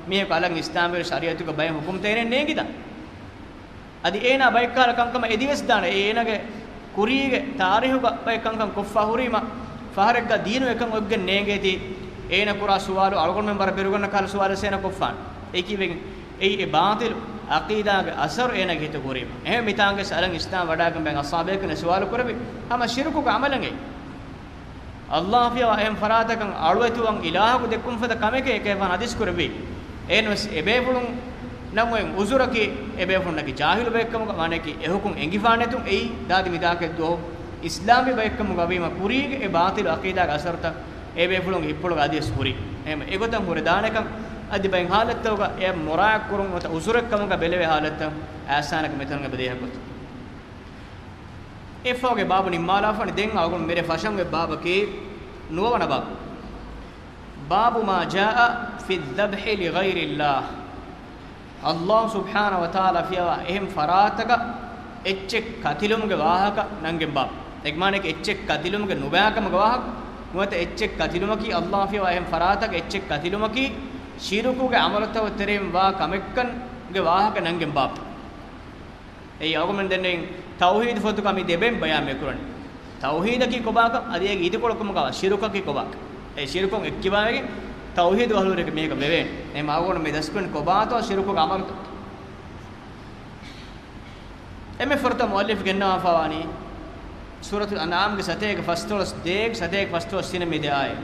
މީހަކު އަލަށް އިސްލާމްވިއިރު ޝަރީއަތުގަ ބައެއް ހުކުމްތައް އޭނަ ނޭނގިދާނެ. އަދި އޭނާ ބައެއްކަހަލަ ކަންކަމަށް އެދިވެސް ދާނެ. އޭނާގެ ކުރީގެ ތާރީހުގަ ބައެއް ކަންކަން ކޮށްފަ ހުރީމަ، ފަހަރެއްގަ ދީނު އެކަން އޮތްގެން ނޭނގޭތީ، އޭނަ ކުރާ ސުވާލު އަޅުގަނޑުމެން ވަރަށް ބިރުގަންނަ ކަހަލަ ސުވާލެއް އޭނަ ކޮށްފާނެ. އެއީކީ ވެގެން އެއީ އެ ބާޠިލު އަޤީދާގެ އަސަރު އޭނާގެ ހިތަށް ހުރީމަ. އެހެން މިތާނގެ އަލަށް އިސްލާމް ވަޑާގެން ބައެއް އަޞްޙާބޭކަލުން ސުވާލު ކުރެއްވި ހަމަ ޝިރުކުގެ ޢަމަލެއް އެއީ. އައްލާހު ފިޔަވާ އެހެން ފަރާތަކަށް އަޅުވެތިވާން އިލާހަކު ދެއްކުން ފަދަ ކަމެކޭ އެކަލޭގެފާނު ޙަދީޘް ކުރެއްވީ. އޭނަވެސް އެބޭފުޅުންނަށް އޮތް ޢުޛުރަކީ، އެބޭފުޅުންނަކީ ޖާހިލު ބައެއްކަމުގަ، މާނައަކީ އެ ޙުކުމް އެނގިފާނެތުން އެއީ ދާދި މިތާކެއް ދުވަހު އިސްލާމީ ބައެއްކަމުގަ ވީމަ، ކުރީގެ އެ ބާޠިލު ޢަޤީދާގެ އަސަރުތައް އެބޭފުޅުންގެ ހިތްޕުޅުގަ އަދިވެސް ހުރި. އެހެން އެގޮތަށް ހުރެދާނެކަން އަދި ބައެއް ޙާލަތްތަކުގަ އެ މުރާޢާތް ކުރުން ނުވަތަ ޢުޛުރެއް ކަމުގަ ބެލެވޭ ޙާލަތްތައް އައިސާނަކަ މިތަނުގަ ބަދޭހަކޮށް އެއްފަހުގެ ބާބު ނިންމާލާފަނި. ދެން އަޅުގަނޑު މިރޭ ފަށަން އޮތް ބާބަކީ ނުވަވަނަ ބާބު. باب ما جاء في الذبح لغير الله. އައްލާހު ސުބްޙާނަހު ވަތަޢާލާ ފިޔަވާ އެހެން ފަރާތަކަށް އެއްޗެއް ކަތިލުމުގެ ވާހަކަ ނަންގެން ބާބު. އޭގެ މާނައަކީ އެއްޗެއް ކަތިލުމުގެ ނުބައިކަމުގެ ވާހަކަ، ނުވަތަ އެއްޗެއް ކަތިލުމަކީ، އައްލާހު ފިޔަވާ އެހެން ފަރާތަކަށް އެއްޗެއް ކަތިލުމަކީ، ޝިރުކުގެ ޢަމަލުތަކުގެ ތެރެއިން ވާ ކަމެއްކަންގެ ވާހަކަ ނަންގެން ބާބު. އެއީ އަޅުގަނޑުމެން ދެންނެވިން ތައުޙީދު ފޮތުގަ މި ދެބެން ބަޔާން މި ކުރަނީ. ތައުޙީދަކީ ކޮބާކަން، އަދި އޭގެ އިދިކޮޅަކު ކޮބާކަން، ޝިރުކަކީ ކޮބާކަން. އެ ޝިރުކުން އެއްކިބާވެގެން ތައުޙީދު އަހުލުވެރިކަމެއް މި ވޭނެ. އެހެން އަޅުގަނޑު މި ދަސްކުރަނީ ކޮބާތޯ ޝިރުކުގެ ޢަމަލުތައް. އެންމެ ފުރަތަމަ މުއައްލިފު ގެންނަވާފަވާނީ ސޫރަތުލް އަންޢާމްގެ ސަތޭކަ ފަސްދޮޅަސް ދޭއް، ސަތޭކަ ފަސްދޮޅަސް ތިނެއް މި ދެ އާޔަތް.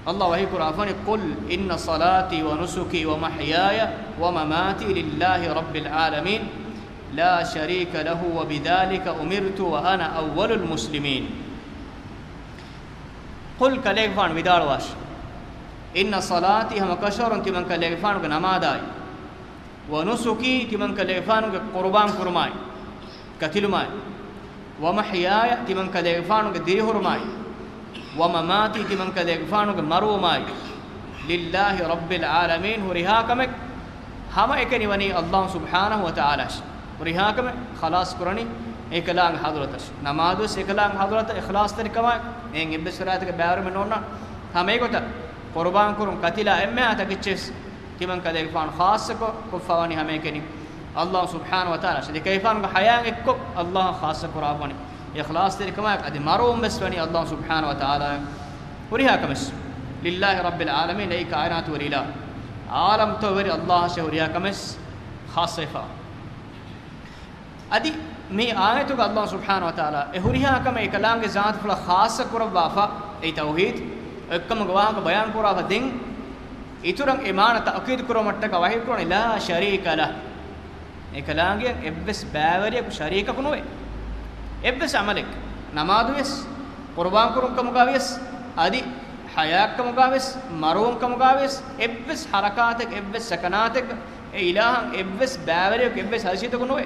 އައްލާހު ވަޙީ ކުރާފަނި، قل إن صلاتي ونسكي ومحياي ومماتي لله رب العالمين لا شريك له وبذلك أمرت وأنا أول المسلمين. قل، ކަލޭގެފާނު ވިދާޅުވާށި، إن صلاتي، ހަމަކަށަވަރުން ތިމަން ކަލޭގެފާނުގެ ނަމާދާއި، ونسكي، ތިމަން ކަލޭގެފާނުގެ ޤުރުބާން ކުރުމާއި، ކަތިލުމާއި، ومحياي، ތިމަން ކަލޭގެފާނުގެ ދިރިހުރުމާއި، ومماتي، ތިމަން ކަލޭގެފާނުގެ މަރުވުމާއި، لله رب العالمين، ހުރިހާ ކަމެއް ހަމައެކަނި ވަނީ އައްލާހު ސުބްޙާނަހު ވަތަޢާލާއަށް. ހުރިހާ ކަމެއް ޚަލާޞް ކުރަނީ އެކަލާނގެ ޙަޟްރަތަށް. ނަމާދުވެސް އެކަލާނގެ ޙަޟްރަތަށް އިޚްލާޞްތެރިކަމާއި، އެއިން އެއްވެސް ފަރާތަކަށް ބައިވެރިވުމެއް ނޯންނާނެ. ހަމަ އެގޮތަށް ޤުރުބާން ކުރުން، ކަތިލާ އެންމެހާ ތަކެއްޗެސް ތިމަން ކަލޭގެފާނު ޚާއްޞަކޮށް ކޮށްފަވަނީ ހަމައެކަނި އައްލާހު ސުބްޙާނަހު ވަތަޢާލާ ޝަރީކަށް. އެކަލޭގެފާނުގެ ޙަޔާތް އެއްކޮށް އައްލާހަށް ޚާއްޞަ ކުރާފަވަނީ އިޚްލާޞްތެރިކަމާއެކު. އަދި މަރުވުން ވެސް ވަނީ އައްލާހު ސުބްޙާނަހު ވަތަޢާލާ. ހުރިހާ ކަމެއް، لله رب العالمين، އެއީ ކާއިނާތުވެރި އިލާހު، ޢާލަމްތައް ވެރި އައްލާހަށް ހުރިހާ ކަމެއް ޚާއްޞަވެފަ. އަދި މި އާޔަތުގަ އައްލާހު ސުބްޙާނަހު ވަތަޢާލާ އެ ހުރިހާ ކަމެއް އެކަލާނގެ ޒާތުފުޅަށް ޚާއްޞަ ކުރައްވާފަ، އެއީ ތައުޙީދު، އެއްކަމުގެ ވާހަކަ ބަޔާން ކުރާފަ. ދެން އިތުރަށް އެ މާނަ ތައުކީދު ކުރުމަށްޓަކާ ވަޙީ ކުރަނީ، لا شريك له، އެކަލާނގެއަށް އެއްވެސް ބައިވެރިޔަކު ޝަރީކަކު ނުވޭ. އެއްވެސް ޢަމަލެއް، ނަމާދުވިޔަސް، ޤުރުބާން ކުރުން ކަމުގަ ވިޔަސް، އަދި ޙަޔާތް ކަމުގަ ވިޔަސް، މަރުވުން ކަމުގަ ވިޔަސް، އެއްވެސް ޙަރަކާތެއް، އެއްވެސް ސަކަނާތެއްގަ އެ އިލާހަށް އެއްވެސް ބައިވެރިޔަކު، އެއްވެސް ހައިސިއްޔަތަކު ނުވޭ.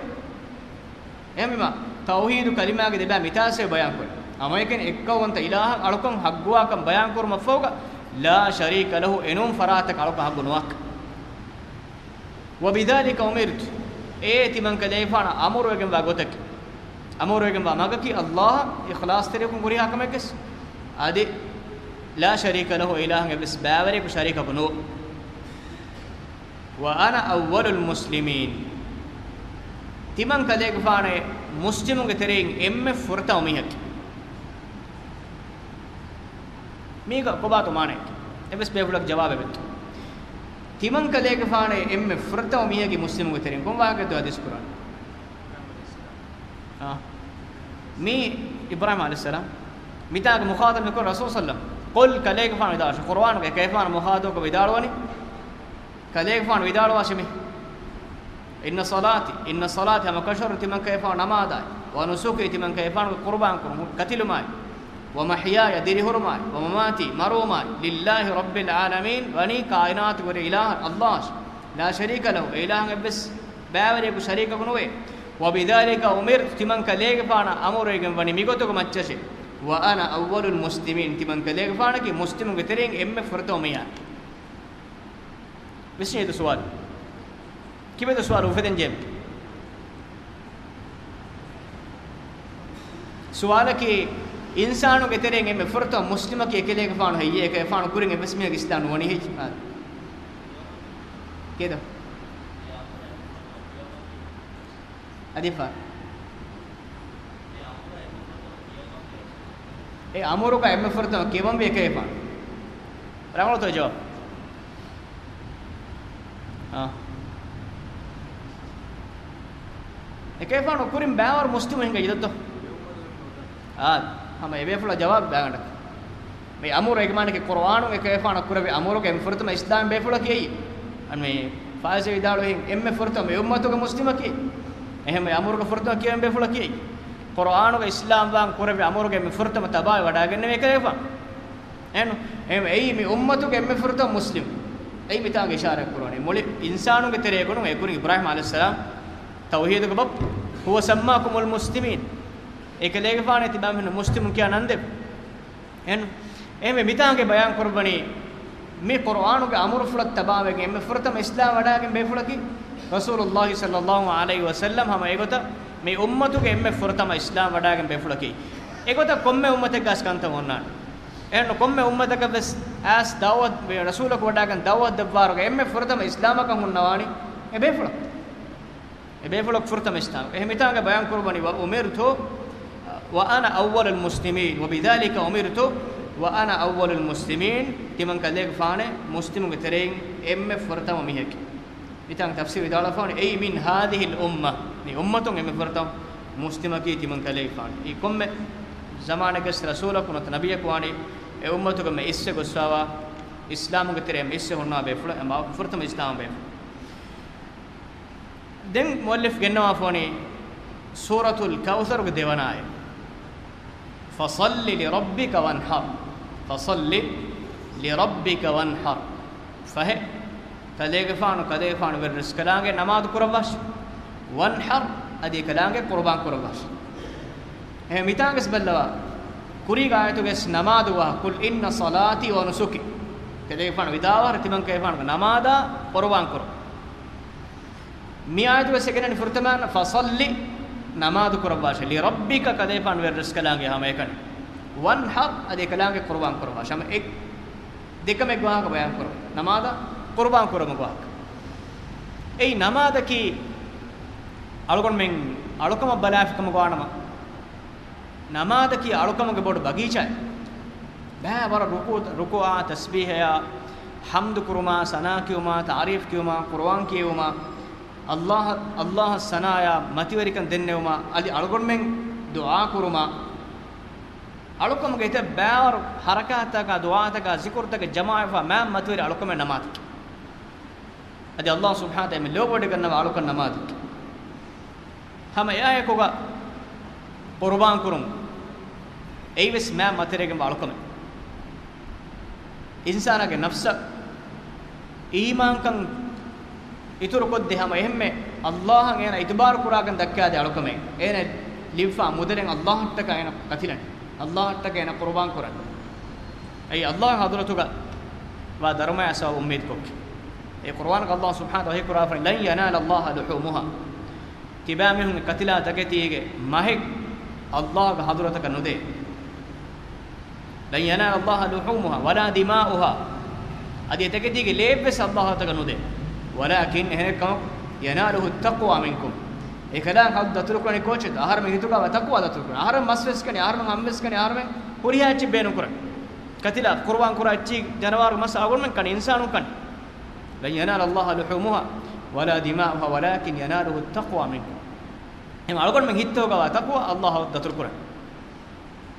އެހެންވީމަ، ތައުޙީދު ކަލިމާގެ ދެބައި މިތާސޭ ބަޔާންކުރޭ. ހަމައެކަނި އެއްކައުވަންތަ އިލާހަށް އަޅުކަން ޙައްޤުވާކަން ބަޔާންކުރުމަށްފަހުގަ، لا شريك له، އެނޫން ފަރާތަކަށް އަޅުކަން ޙައްޤު ނުވާކަން. وبذلك أمرت، އެއީ ތިމަން ކަލޭގެފާނަށް އަމުރުވެގެންވާ ގޮތަކީ. އަމުރުވެގެންވާ މަގަކީ އައްލާހަށް އިޚްލާޞްތެރިކޮށް ހުރިހާ ކަމެއްގެސް. އަދި، لا شريك له، އެ އިލާހަށް އެއްވެސް ބައިވެރިޔަކު ޝަރީކަކު ނުވޭ. وأنا أول المسلمين. ތިމަން ކަލޭގެފާނޭ މުސްލިމުންގެ ތެރެއިން އެންމެ ފުރަތަމަ މީހަކީ. މީގަ ކޮބާތޯ މާނައެއް؟ އެއްވެސް ބޭފުޅަކު ޖަވާބެއް ދެއްތޯ؟ ތިމަން ކަލޭގެފާނޭ އެންމެ ފުރަތަމަ މީހަކީ މުސްލިމުންގެ ތެރެއިން. ކޮން ވާހަކައެއްތޯ ހަދީސް ކުރާނީ؟ އާ. މީ އިބްރާހީމް ޢަލައިހިއްސަލާމް. މިތާގަ މުޚާޠަބް މިކުރަނީ ރަސޫލު ޞައްލަﷲ. قل، ކަލޭގެފާނު ވިދާޅުވާށި. ޤުރުއާނުގަ ކަލޭގެފާނު މުޚާޠަބުކޮށް ވިދާޅުވަނީ، ކަލޭގެފާނު ވިދާޅުވާށި މި. إن صلاتي، إن صلاتي، ހަމަކަށަވަރުން ތިމަން ކަލޭގެފާނު ނަމާދާއި، ونسكي، ތިމަން ކަލޭގެފާނުގެ ޤުރުބާން ކުރުން، ކަތިލުމާއި، ومحياي، ދިރިހުރުމާއި، ومماتي، މަރުވުމާއި، لله رب العالمين، ވަނީ ކާއިނާތުގެ ވެރި އިލާހަށް، އައްލާހަށް، لا شريك له، އެ އިލާހަށް އެއްވެސް ބައިވެރިޔަކު ޝަރީކަކު ނުވޭ. وبذلك أمرت، ތިމަން ކަލޭގެފާނަށް އަމުރުވެގެން ވަނީ މިގޮތުގެ މައްޗަށޭ. وأنا أول المسلمين، ތިމަން ކަލޭގެފާނަކީ މުސްލިމުންގެ ތެރެއިން އެންމެ ފުރަތަމަ މީހާ. ވިސްނީތަ ސުވާލު؟ ކިބައިތަ ސުވާލު އުފެދެން ޖެހެނީ؟ ސުވާލަކީ، އިންސާނުންގެ ތެރެއިން އެންމެ ފުރަތަމަ މުސްލިމަކީ އެކަލޭގެފާނު ހެއްޔޭ؟ އެކަލޭގެފާނު ކުރިން އެއްވެސް މީހަކު އިސްލާމް ނުވަނީ ހެއްޔޭ؟ އާ. ކިޔޭތަ؟ އަދިފާ. އެ އަމުރުގަ އެންމެ ފުރަތަމަ ކިޔަވަންވީ އެކަލޭގެފާނު. ރަނގަޅުތޯ ޖަވާބު؟ އާ. އެކަލޭގެފާނު ކުރިން ބައިވަރު މުސްލިމު ހިނގައްޖެ ދޯ؟ އާ، ހަމަ އެބޭފުޅާ ޖަވާބު ބައިގަނޑަކަށް. މި އަމުރު އެގެ މާނައަކީ ޤުރުއާނުން އެކަލޭގެފާނަށް ކުރެއްވި އަމުރުގެ އެންމެ ފުރަތަމަ އިސްލާމް ބޭފުޅަކީ އެއީ. އަންމެ ފާއިޒް ވިދާޅުވިހެން އެންމެ ފުރަތަމަ މި އުއްމަތުގެ މުސްލިމަކީ. އެހެން މި އަމުރުގެ ފުރަތަމަ ކިޔަވަން ބޭފުޅަކީ އެއީ. ޤުރުއާނުގަ އިސްލާމްވާން ކުރެއްވި އަމުރުގެ އެންމެ ފުރަތަމަ ތަބާވެ ވަޑައިގެންނެވީ އެކަލޭގެފާނު. އެހެން އެއީ މި އުއްމަތުގެ އެންމެ ފުރަތަމަ މުސްލިމް. އެއީ މިތާނގަ އިޝާރާތް ކުރަނީ. މުޅި އިންސާނުންގެ ތެރޭގަ ނޫން އެކުރިން އިބްރާހީމް ޢަލައިހިއްސަލާމް ތައުޙީދުގެ ބައްޕަ. هو سماكم المسلمين. އެކަލޭގެފާނޭ ތިބާމީހުން މުސްލިމުން ކިޔާ ނަންދެވި. އެހެން، އެހެންވެ މިތާނގަ ބަޔާން ކުރައްވަނީ، މި ޤުރުއާނުގެ އަމުރުފުޅަށް ތަބާވެގެން އެންމެ ފުރަތަމަ އިސްލާމް ވަޑައިގެން ބޭފުޅަކީ ރަސޫލުﷲ ޞައްލަﷲ ޢަލައިހި ވަސައްލަމް. ހަމަ އެގޮތަށް މި އުއްމަތުގެ އެންމެ ފުރަތަމަ އިސްލާމް ވަޑައިގެން ބޭފުޅަކީ. އެގޮތަށް ކޮންމެ އުއްމަތެއްގަސް ކަންތައް އޮންނާނެ. އެހެން ކޮންމެ އުއްމަތަކަށް ވެސް އައިސް ދަޢުވަތު، ރަސޫލަކު ވަޑައިގެން ދަޢުވަތު ދެއްވާއިރުގަ އެންމެ ފުރަތަމަ އިސްލާމަކަށް ހުންނަވާނީ އެ ބޭފުޅަކު. އެ ބޭފުޅަކު ފުރަތަމަ އިސްލާމް. އެހެން މިތާނގަ ބަޔާން ކުރައްވަނީ، وأمرت وأنا أول المسلمين وبذلك أمرت وأنا أول المسلمين. ތިމަން ކަލޭގެފާނޭ މުސްލިމުންގެ ތެރެއިން އެންމެ ފުރަތަމަ މީހަކީ. މިތާނގަ ތަފްސީރު ވިދާޅުވާފަވަނީ، أي من هذه الأمة، މި އުއްމަތުން އެންމެ ފުރަތަމަ މުސްލިމަކީ ތިމަން ކަލޭގެފާނު. އެއީ ކޮންމެ ޒަމާނެއްގަސް ރަސޫލަކު ނުވަތަ ނަބިއްޔަކު ވާނީ އެ އުއްމަތުގަ އެންމެ އިސްވެ ގޮސްފަވާ، އިސްލާމުގެ ތެރެއަށް އެންމެ އިސްވެ ހުންނަވާ ބޭފުޅެއް، އެ މާ ފުރަތަމަ އިސްލާމް ބޭފުޅެއް. ދެން މުއައްލިފް ގެންނަވާފަވަނީ ސޫރަތުލް ކައުސަރުގެ ދެވަނަ އާޔަތް. فَصَلِّ لِرَبِّكَ وَانْحَرْ. فَصَلِّ لِرَبِّكَ وَانْحَرْ. ފަހެ، ކަލޭގެފާނު، ކަލޭގެފާނު ވެރިރަސްކަލާނގެ ނަމާދު ކުރައްވާށި. وَانْحَرْ، އަދި އެކަލާނގެ ޤުރުބާން ކުރައްވާށި. އެހެން މިތާނގަސް ބައްލަވާ، ކުރީގެ އާޔަތުގަސް ނަމާދު ވާ، قُلْ إِنَّ صَلَاتِي وَنُسُكِي. ކަލޭގެފާނު ވިދާވާހަރަ ތިމަން ކަލޭގެފާނުގެ ނަމާދާ ޤުރުބާން ކުރުން. މި އާޔަތުގަސް އެނގޭނެ ފުރަތަމަ، فَصَلِّ، ނަމާދު ކުރައްވާށި، لِرَبِّكَ، ކަލޭގެފާނު ވެރިރަސްކަލާނގެ ހަމައެކަނި، وَانْحَرْ، އަދި އެކަލާނގެ ޤުރުބާން ކުރައްވާށި. ހަމަ އެ ދެކަމެއްގެ ވާހަކަ ބަޔާން ކުރަން. ނަމާދަށް ޤުރުބާން ކުރުމުގެ ވާހަކަ. އެއީ ނަމާދަކީ އަޅުގަނޑުމެން އަޅުކަމަށް ބަލާފިކަމުގަ ވާނަމަ، ނަމާދަކީ އަޅުކަމުގެ ބޮޑު ބަގީޗާއެއް. ބައިވަރަށް ރުކޫ، ރުކުޢާ، ތަސްބީޙަޔާ، ޙަމްދު ކުރުމާ، ސަނާ ކިޔުމާ، ތަޢުރީފް ކިޔުމާ، ޤުރުއާން ކިޔެވުމާ، ﷲ، ﷲ އަށް ސަނާޔާ މަތިވެރިކަން ދެންނެވުމާ، އަދި އަޅުގަނޑުމެން ދުޢާ ކުރުމާ، އަޅުކަމުގެ އެތައް ބައިވަރު ޙަރަކާތްތަކާ، ދުޢާތަކާ، ޒިކުރުތަކެއް ޖަމާވެފަ މާތް މަތިވެރި އަޅުކަމެއް ނަމާދަކީ. އަދި ﷲ ސުބްޙާނަހޫ ވަތަޢާލާ މި ލޯބިވެޑިގަންނަވާ އަޅުކަން ނަމާދަކީ. ހަމަ އެއާއެކުގަ ޤުރުބާން ކުރުން އެއީވެސް މާތް މަތިވެރިވެގެންވާ އަޅުކަމެއް. އިންސާނާގެ ނަފްސަށް އީމާންކަން އިތުރުކޮށްދޭ ހަމަ އެހެންމެ ﷲ އަށް އޭނަ އިތުބާރު ކުރާކަން ދައްކާދޭ އަޅުކަމެއް. އޭނަ ލިބިފާ މުދަލެއް ﷲ އަށްޓަކާ އޭނަ ކަތިލަން. ﷲ އަށްޓަކާ އޭނަ ޤުރުބާން ކުރަން. އެއީ ﷲ ގެ ޙަޟްރަތުގަ ވާ ދަރުމަޔާ ސަބަބު އުއްމީދުކޮށް. އެ ޤުރުއާނުގަ ﷲ ސުބްޙާނަހޫ ވަތަޢާލާ ވަޙީ ކުރާފައި، لَنْ يَنَالَ اللَّهَ لُحُومُهَا. ތިބާމީހުންގެ ކަތިލާ ތަކެތީގެ މަހެއް ﷲ ގެ ޙަޟްރަތަކަށް ނުދޭ. لَنْ يَنَالَ اللَّهَ لُحُومُهَا وَلَا دِمَاؤُهَا. އަދި އެ ތަކެތީގެ ލޭއްވެސް ﷲ އަށްޓަކާ ނުދޭ. وَلَكِنْ، އެހެނެއްކަމަކު، يَنَالُهُ التَّقْوَى مِنْكُمْ. އެކަލާނގެ ހައްދު ދަތުރުކުރަނީ ކޯޗެއްތޯ؟ އަހަރެމެން ހިތުގަވާ ތަޤްވާ ދަތުރުކުރަނީ. އަހަރެމެން މަސް ވެސް ކަނީ، އަހަރެމެން ހަމަ ވެސް ކަނީ، އަހަރެމެން ހުރިހާ އެއްޗެއް ބޭނުން ކުރަނީ. ކަތިލާ ޤުރުބާން ކުރާ އެއްޗިހި ޖަނަވާރު މަސް އަޅުގަނޑުމެން ކަނީ، އިންސާނުން ކަނީ. لَنْ يَنَالَ اللَّهَ لُحُومُهَا وَلَا دِمَاؤُهَا وَلَكِنْ يَنَالُهُ التَّقْوَى مِنْكُمْ. އެހެން އަޅުގަނޑުމެން ހިތުގަވާ ތަޤްވާ ﷲ އަށް ދަތުރުކުރަނީ.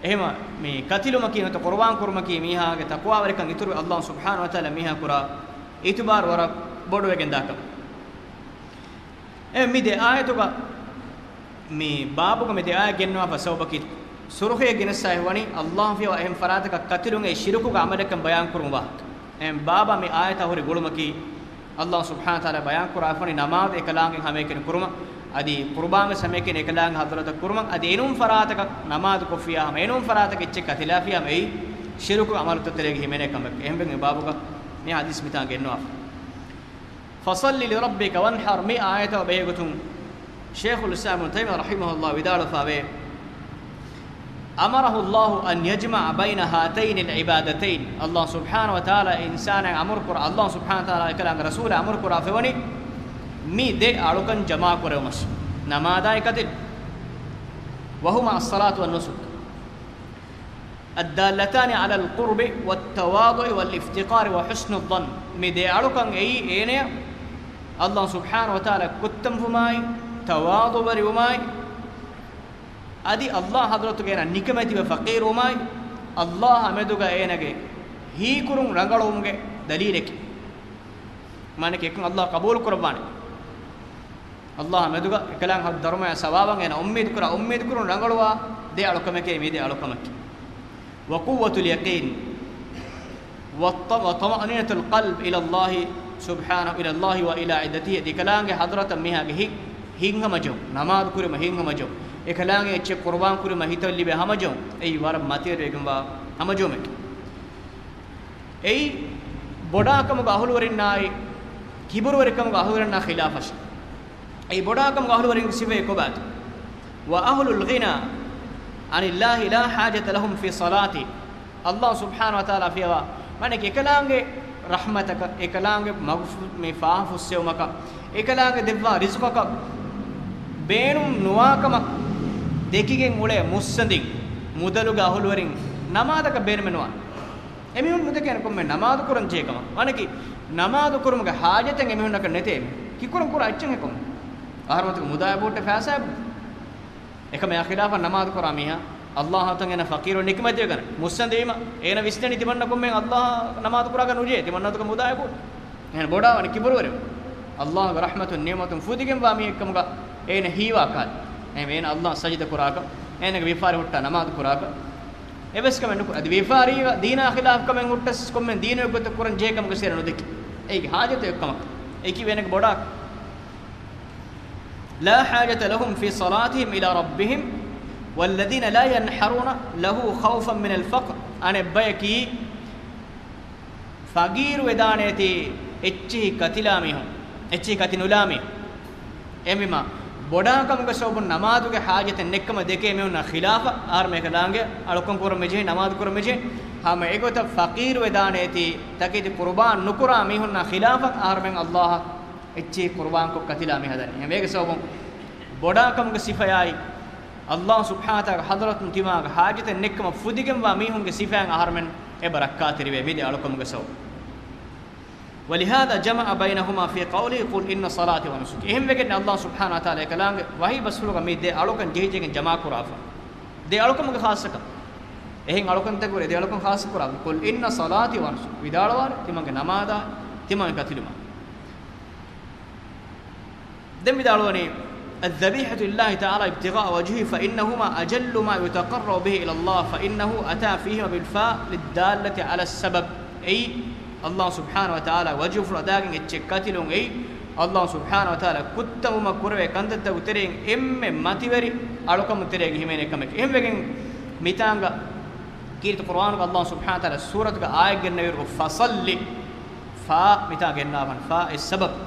އެހެން މި ކަތިލުމަކީ ނުވަތަ ޤުރުބާން ކުރުމަކީ މީހާގެ ތަޤްވާވެރިކަން އިތުރުވެ ﷲ ސުބްޙާނަހޫ ވަތަޢާލާ މީހާ ކުރާ އިތުބާރު ވަރަށް ބޮޑުވެގެން ދާކަމެއް. އެ މި ދެ އާޔަތުގަ، މި ބާބުގަ މި ދެ އާޔަތް ގެންނަވާފަ ސަބަބަކީ، ސުރުޚީއަށް ގެނެސްފައި ވަނީ ﷲ ފިޔަވާ އެހެން ފަރާތަކަށް ކަތިލުން އެ ޝިރުކުގެ ޢަމަލެއްކަން ބަޔާން ކުރުމުގެ ވާހަކަ. އެހެން ބާބާ މި އާޔަތާ ހުރި ގުޅުމަކީ، ﷲ ސުބްޙާނަހޫ ވަތަޢާލާ ބަޔާން ކުރާފަ ވަނީ ނަމާދު އެކަލާނގެ ހަމައެކަނި ކުރުމަށް. އަދި ޤުރުބާން ވެސް ހަމައެކަނި އެކަލާނގެ ޙަޟްރަތަށް ކުރުމަށް، އަދި އެނޫން ފަރާތަކަށް ނަމާދު ކޮށްފިޔާ ހަމަ، އެނޫން ފަރާތަކަށް އެއްޗެއް ކަތިލާފިޔާ ހަމަ، އެއީ ޝިރުކު ޢަމަލުތައް ތެރޭގަ ހިމެނޭ ކަމެއް. އެހެންވެގެން އެ ބާބުގަ މި ޙަދީޘް މިތާ ގެންނުވާފަ. فَصَلِّ لِرَبِّكَ وَانْحَرْ، މި އާޔަތާ ބެހޭގޮތުން ޝޭޚުލް އިސްލާމް އިބްނު ތައިމިއްޔާ ރަޙިމަހުﷲ ވިދާޅުވެފައިވޭ، أَمَرَهُ اللَّهُ أَنْ يَجْمَعَ بَيْنَ هَاتَيْنِ الْعِبَادَتَيْنِ، ﷲ ސުބްޙާނަހޫ ވަތަޢާލާ އިންސާނާއަށް އަމުރު ކުރާ، ﷲ ސުބްޙާނަހޫ ވަތަޢާލާ އެކަލާނގެ ރަސޫލާ އަމުރު ކުރާ ފެވަނީ މި ދެ އަޅުކަން ޖަމާ ކުރެވުމަށް، ނަމާދާއި ކަތިލު. وَهُمَا الصَّلَاةُ وَالنُّسُكُ الدَّالَّتَانِ عَلَى الْقُرْبِ وَالتَّوَاضُعِ وَالِافْتِقَارِ وَحُسْنِ الظَّنِّ، މި ދެ އަޅުކަން އެއީ އޭނަޔަށް ﷲ ސުބްޙާނަހޫ ވަތަޢާލާ ކުއްތަންވުމާއި، ތަވާޟުޢުވެރިވުމާއި، އަދި ﷲ ޙަޟްރަތުގައި އޭނަ ނިކަމެތިވެ ފަޤީރުވުމާއި، ﷲ އާ މެދުގަ އޭނަގެ ހީކުރުން ރަނގަޅުވުމުގެ ދަލީލެކޭ. މާނައަކީ އެކަން ﷲ ޤަބޫލު ކުރައްވާނެ. ﷲ އާ މެދުގަ އެކަލާނގެ ދަރުމަޔާ ސަވާބަށް އޭނަ އުއްމީދު ކުރާ، އުއްމީދު ކުރުން ރަނގަޅުވާ ދެ އަޅުކަމެކޭ މި ދެ އަޅުކަމަކީ. وَقُوَّةُ الْيَقِينِ وَطَ-، وَطَمَأْنِينَةُ الْقَلْبِ إِلَى اللَّهِ سُبْحَانَهُ، إِلَى اللَّهِ وَإِلَى عِدَّتِهِ، އެކަލާނގެ ޙަޟްރަތަށް މީހާގެ ހިތް، ހިތް ހަމަޖެހުން، ނަމާދު ކުރީމަ ހިތް ހަމަޖެހުން، އެކަލާނގެ އެއްޗެއް ޤުރުބާން ކުރީމަ ހިތަށް ލިބޭ ހަމަޖެހުން، އެއީ ވަރަށް މަތިވެރިވެގެންވާ ހަމަޖެހުމެކޭ. އެއީ ބޮޑާކަމުގެ އަހުލުވެރިންނާއި ކިބުރުވެރިކަމުގެ އަހުލުވެރިންނާ ޚިލާފަށެ. އެއީ ބޮޑާކަމުގެ އަހުލުވެރިންގެ ސިފައެއް ކޮބާތޯ؟ وَأَهْلُ الْغِنَى عَنِ اللَّهِ لَا حَاجَةَ لَهُمْ فِي صَلَاتِ. ﷲ ސުބްޙާނަހޫ ވަތަޢާލާ ފިޔަވާ، މާނައަކީ އެކަލާނގެ ރަޙްމަތަކަށް، އެކަލާނގެ މަގުފު-، މި ފާފަ ފުއްސެވުމަކަށް، އެކަލާނގެ ދެއްވާ ރިޒުޤަކަށް ބޭނުން ނުވާކަމަށް ދެކިގެން އުޅޭ މުއްސަނދިން، މުދަލުގެ އަހުލުވެރިން ނަމާދަކަށް ބޭނުމެއް ނުވާނެ. އެމީހުން ނުދެކޭނެ ކޮންމެ ނަމާދު ކުރަން ޖެހޭ ކަމަށް. މާނައަކީ، ނަމާދު ކުރުމުގެ ޙާޖަތެއް އެމީހުންނަކަށް ނެތޭ. ކިކުރަން ކުރާ އެއްޗެއް ކޮންމެ. އަހަރުމަތުގެ މުދާއެއް ބޯއްޓެ ފައިސާއެއް ބޯ. އެކަމަށް އާ ޚިލާފަށް ނަމާދު ކުރާ މީހާ، ﷲ އާ ތަން އޭނަ ފަޤީރު ނިކަމެތިވެގަނެ. މުއްސަނދިވީމަ، އޭނަ ވިސްނަނީ ތިމަންނަ ކޮންމެ ﷲ އާ ނަމާދު ކުރާކަށް ނުޖެހޭ، ތިމަންނަތަކަށް މުދާއެއް ބޯ. އެހެން ބޮޑާވަނީ ކިބުރުވެރިވުން. ﷲ ގެ ރަޙްމަތުން ނިޢުމަތުން ފުދިގެންވާ މީހެއްކަމުގަ އޭނަ ހީވާ ކަހަލަ. އެހެން އޭނަ ﷲ އަށް ސަޖިދަ ކުރާކަށް، އޭނަގެ ވިޔަފާރި ހުއްޓާ ނަމާދު ކުރާކަށް، އެވެސް ކަމެއް ނުކުރޭ. އަދި ވިޔަފާރީގަ ދީނާ ޚިލާފު ކަމެއް ހުއްޓަސް ކޮންމެ ދީނީ ގޮތަށް ކުރަން ޖެހޭ ކަމަކަށް އޭނަ ނުދެކޭ. އޭގެ ޙާޖަތެއް އެއްކަމަކަށް. އެއީ ވެނެގެ ބޮޑާ. لَا حَاجَةَ لَهُمْ فِي صَلَاتِهِمْ إِلَى رَبِّهِمْ وَالَّذِينَ لَا يَنْحَرُونَ لَهُ خَوْفًا مِنَ الْفَقْرِ. އަނެއް ބަޔަކީ ފަޤީރު ވެދާނެތީ އެއްޗިހި ކަތިލާ މީހުން، އެއްޗިހި ކަތި ނުލާ މީހުން. އެހެންވީމާ، ބޮޑާކަމުގެ ސަބަބުން ނަމާދުގެ ޙާޖަތެއް ނެތްކަމަށް ދެކޭ މީހުންނާ ޚިލާފަށް އަހަރުމެން އެކަލާނގެ އަޅުކަން ކުރަން މިޖެހޭ، ނަމާދު ކުރަން މިޖެހޭ. ހަމަ އެގޮތަށް ފަޤީރު ވެދާނެތީ ތަކެތި ޤުރުބާން ނުކުރާ މީހުންނާ ޚިލާފަށް އަހަރުމެން ﷲ އަށް އެއްޗިހި ޤުރުބާންކޮށް ކަތިލާ މި ހަދަނީ. އެހެންވޭގެ ސަބަބުން ބޮޑާކަމުގެ ސިފަޔާއި، ﷲ ސުބްޙާނަހޫ ވަތަޢާލާގެ ޙަޟްރަތުން ތިމާގެ ޙާޖަތެއް ނެތްކަމަށް ފުދިގެންވާ މީހުންގެ ސިފައިން އަހަރުމެން އެބަ ރައްކާތެރިވޭ މި ދެ އަޅުކަމުގެ ސަބަބުން. وَلِهَذَا جَمَعَ بَيْنَهُمَا فِي قَوْلِهِ قُلْ إِنَّ صَلَاتِي وَنُسُكِي. އެހެންވެގެން ﷲ ސުބްޙާނަހޫ ވަތަޢާލާ އެކަލާނގެ ވަޙީ ބަސްފުޅުގަ މި ދެ އަޅުކަން ޖެހިޖެހިގެން ޖަމާކުރާފަ. ދެ އަޅުކަމުގެ ޚާއްޞަކަން. އެހެން އަޅުކަންތަކުގެ ދެ އަޅުކަން ޚާއްޞަ ކުރާ. قُلْ إِنَّ صَلَاتِي وَنُسُكِي. ވިދާޅުވާރޭ، ތިމަންގެ ނަމާދާއި، ތިމަންގެ ކަތިލުމާ. ދެން ވިދާޅުވަނީ، الذبيحة لله تعالى ابتغاء وجهه فإنهما أجل ما يتقرب به إلى الله فإنه أتى فيهما بالفاء للدالة على السبب. އެއީ، ﷲ ސުބްޙާނަހޫ ވަތަޢާލާ ވަޖްހުފުޅު އަދާގެން އެއްޗެއް ކަތިލުން އެއީ، ﷲ ސުބްޙާނަހޫ ވަތަޢާލާ ކުއްތަންވުމަށް ކުރެވޭ ކަންތައްތަކުގެ ތެރެއިން އެންމެ މަތިވެރި އަޅުކަމުގެ ތެރޭގަ ހިމެނޭ ކަމެކޭ. އެހެންވެގެން މިތާނގަ ކީރިތި ޤުރުއާނުގަ ﷲ ސުބްޙާނަހޫ ވަތަޢާލާ ސޫރަތުގަ އާޔަތް ގެންނެވިއިރު، فَصَلِّ، ފާ މިތާ ގެންނާފަން، ފާ އެއް ސަބަބު.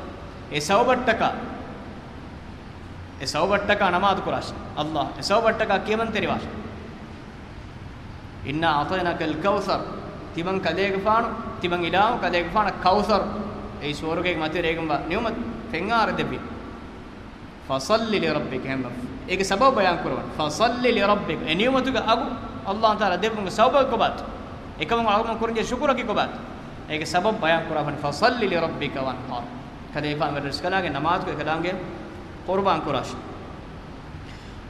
އެ ސަބަބަށްޓަކާ، އެ ސަބަބަށްޓަކާ ނަމާދު ކުރާށި. ﷲ އެ ސަބަބަށްޓަކާ ކިޔަމަންތެރިވާށި. إِنَّا أَعْطَيْنَاكَ الْكَوْثَرَ. ތިމަން ކަލޭގެފާނު، ތިމަން އިލާހު ކަލޭގެފާނަށް ކައުސަރު، އެއީ ސުވަރުގޭގެ މަތިވެރި އޭގެންވާ ނިޢުމަތު ފެންއަހަރު ދެއްވީ. فَصَلِّ لِرَبِّكَ. އެހެންވެ، އޭގެ ސަބަބު ބަޔާން ކުރައްވަން. فَصَلِّ لِرَبِّكَ. އެ ނިޢުމަތުގެ އަގު ﷲ ތަޢާލާ ދެއްވުމުގެ ސަބަބަކީ ކޮބާތޯ؟ އެކަމުގެ އަޅުކަމަށް ކުރަންޖެހޭ ޝުކުރަކީ ކޮބާތޯ؟ އޭގެ ސަބަބު ބަޔާން ކުރައްވަން. فَصَلِّ لِرَبِّكَ وَانْحَرْ. ކަލޭގެފާނަށް ވެރިރަސްކަލާނގެ ނަމާދުކޮށް އެކަލާނގެ ޤުރުބާން ކުރާށި.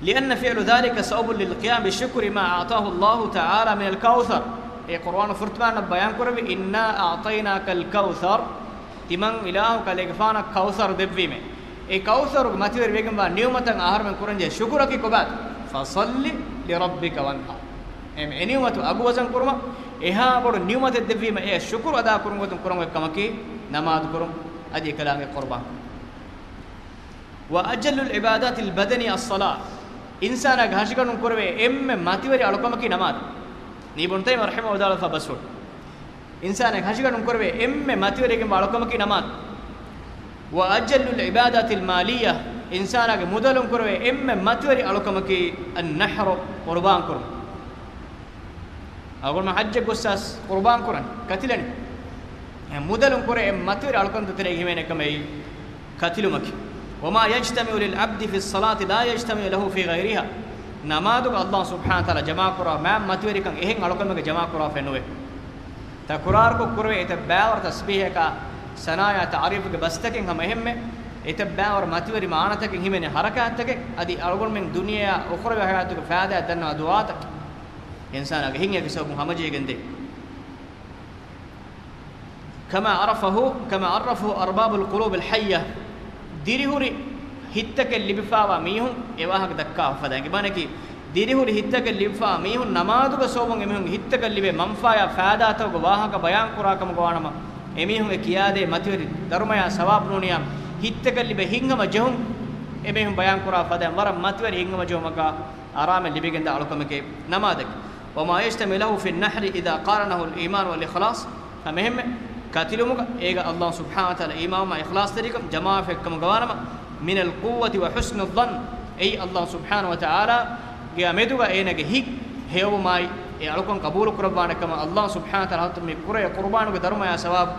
لِأَنَّ فِعْلَ ذَلِكَ سَبَبٌ لِلْقِيَامِ بِشُكْرِ مَا أَعْطَاهُ اللَّهُ تَعَالَىٰ مِنَ الْكَوْثَرِ. އެ ޤުރުއާނު ފުރަތަމަ ބަޔާން ކުރެއްވި، إِنَّا أَعْطَيْنَاكَ الْكَوْثَرَ. ތިމަން އިލާހު ކަލޭގެފާނަށް ކައުސަރު ދެއްވީމޭ. އެ ކައުސަރުގެ މަތިވެރިވެގެންވާ ނިޢުމަތަށް އަހަރުމެން ކުރަންޖެހޭ ޝުކުރަކީ ކޮބާތޯ؟ فَصَلِّ لِرَبِّكَ وَانْحَرْ. އެ، އެ ނިޢުމަތު އަގު ވަޒަން ކުރުމަށް އެހާ ބޮޑު ނިޢުމަތެއް ދެއްވީމަ އެ ޝުކުރު އަދާ ކުރުމުގެ ގޮތުން ކުރަން އޮތް ކަމަކީ ނަމާދު ކުރުން، އަދި އެކަލާނގެ ޤުރުބާން ކުރުން. وأجل العبادات البدنية الصلاة، އިންސާނާގެ ހަށިގަނޑުން ކުރެވޭ އެންމެ މަތިވެރި އަޅުކަމަކީ ނަމާދު. އިބްނު ތައިމިއްޔާ ރަޙިމަހުﷲ ވިދާޅުވެފަ ބަސްފުޅު، އިންސާނާގެ ހަށިގަނޑުން ކުރެވޭ އެންމެ މަތިވެރި އަޅުކަމަކީ ނަމާދު. وأجل العبادات المالية، އިންސާނާގެ މުދަލުން ކުރެވޭ އެންމެ މަތިވެރި އަޅުކަމަކީ النحر، ޤުރުބާން ކުރުން. އަޅުގަނޑުމެން ޙައްޖަށް ގޮއްސަސް ޤުރުބާން ކުރަން، ކަތިލަނީ. އެ މުދަލުން ކުރެ އެ މަތިވެރި އަޅުކަންތައް ތެރޭގައި ހިމެނޭ ކަމެއް ކަތިލުމަކީ. وما يجتمع للعبد في الصلاة لا يجتمع له في غيرها. ނަމާދުގަ ﷲ ސުބްޙާނަހޫ ވަތަޢާލާ ޖަމާކުރާ މާ މަތިވެރިކަން އެހެން އަޅުކަމެއްގަ ޖަމާކުރާފައެއް ނުވޭ. ތަކުރާރުކޮށް ކުރެވޭ އެތައް ބައިވަރު ތަސްބީޙަކާ، ސަނާޔާ، ތަޢުރީފުގެ ބަސްތަކެއް ހަމަ އެހެންމެ، އެތައް ބައިވަރު މަތިވެރި މާނަތަކެއް ހިމެނޭ ޙަރަކާތްތަކެއް، އަދި އަޅުގަނޑުމެން ދުނިޔެއާ އުޚްރަވީ ޙަޔާތުގެ ފައިދާ ދަންނަވާ ދުޢާތަކެއް. އިންސާނާގެ ހިތް އޭގެ ސަބަބުން ހަމަޖެހިގެންދޭ. كما عرفه، كما عرفه أرباب القلوب الحية، ދިރިހުރި ހިތްތަކެއް ލިބިފައިވާ މީހުން އެ ވާހަކަ ދައްކާފަ ދާން. އެ މާނައަކީ، ދިރިހުރި ހިތްތަކެއް ލިބިފައިވާ މީހުން ނަމާދުގެ ސަބަބުން އެމީހުންގެ ހިތްތަކަށް ލިބޭ މަންފާޔާ ފައިދާތަކުގެ ވާހަކަ ބަޔާން ކުރާކަމުގަ ވާނަމަ، އެމީހުން އެ ކިޔާދޭ މަތިވެރި ދަރުމަޔާ ސަވާބު ނޫނިޔާ، ހިތްތަކަށް ލިބޭ ހިތްހަމަޖެހުން އެމީހުން ބަޔާން ކުރާ ފަދައިން ވަރަށް މަތިވެރި ހިތްހަމަޖެހުމަކާ އަރާމެއް ލިބިގެންދާ އަޅުކަމެކޭ ނަމާދަކީ. وما يجتمع له في النحر إذا قارنه الإيمان والإخلاص، ހަމައެހެންމެ ކަތިލުމުގަ އޭގަ ﷲ ސުބްޙާނަހޫ ވަތަޢާލާ އީމާން އިޚްލާޞްތެރިކަން ޖަމާވެފައިވާ ކަމުގަ ވާނަމަ، من القوة وحسن الظن، އެއީ ﷲ ސުބްޙާނަހޫ ވަތަޢާލާގެ މެދުގަ އޭނަގެ ހިތް ހެޔޮވުމާއި، އެ އަޅުކަން ޤަބޫލު ކުރައްވާނެ ކަމަށް ﷲ ސުބްޙާނަހޫ ވަތަޢާލާ މި ކުރެވޭ ޤުރުބާނުގެ ދަރުމަޔާ ސަވާބު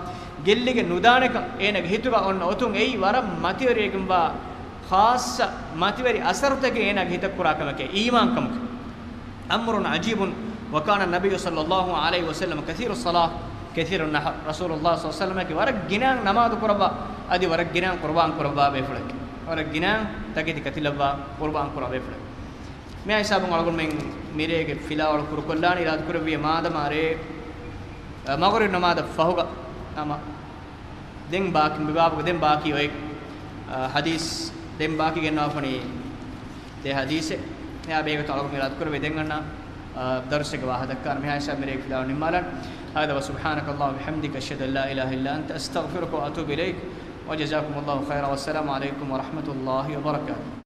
ގެއްލިގެން ނުދާނެކަން އޭނަގެ ހިތުގަ އޮންނަ އޮތުން އެއީ ވަރަށް މަތިވެރިވެގެންވާ ޚާއްޞަ މަތިވެރި އަސަރުތަކެއް އޭނާގެ ހިތަށް ކުރާ ކަމެކޭ، އީމާންކަމަކަށް. أمر عجيب، وكان النبي صلى الله عليه وسلم كثير الصلاة كثير النحر. ރަސޫލުﷲ ޞައްލަﷲު ޢަލައިހި ވަސައްލަމަކީ ވަރަށް ގިނައިން ނަމާދު ކުރައްވާ، އަދި ވަރަށް ގިނައިން ޤުރުބާން ކުރައްވާ ބޭފުޅެކޭ. ވަރަށް ގިނައިން ތަކެތި ކަތިލައްވާ ޤުރުބާން ކުރާ ބޭފުޅެކޭ. މި ހިސާބުން އަޅުގަނޑުމެން މިރޭގެ ފިލާވަޅު ކުރުކޮށްލާނީ، އިރާދަކުރެއްވިޔޭ މާދަމާ ރޭ، އަ، މަޣުރިބް ނަމާދަށް ފަހުގަ ނަމާ ދެން ބާކީ، މި ބާބުގެ ދެން ބާކީ އޮތް، އަ، ޙަދީޘް، ދެން ބާކީ ގެންނަވާފަނީ ދެ ޙަދީޘެއް. އެއާ ބެހޭގޮތަށް އަޅުގަނޑު އިރާދަކުރެއްވި ދެން އަންނަ، އަ، ދަރުސެއްގެ ވާހަކަ ދައްކާނަން. މިހާ ހިސާބުން މިރޭގެ ފިލާވަޅު ނިންމާލަން. هذا وسبحانك اللهم وبحمدك، أشهد أن لا إله إلا أنت، أستغفرك وأتوب إليك، وجزاكم الله خيرا، والسلام عليكم ورحمة الله وبركاته.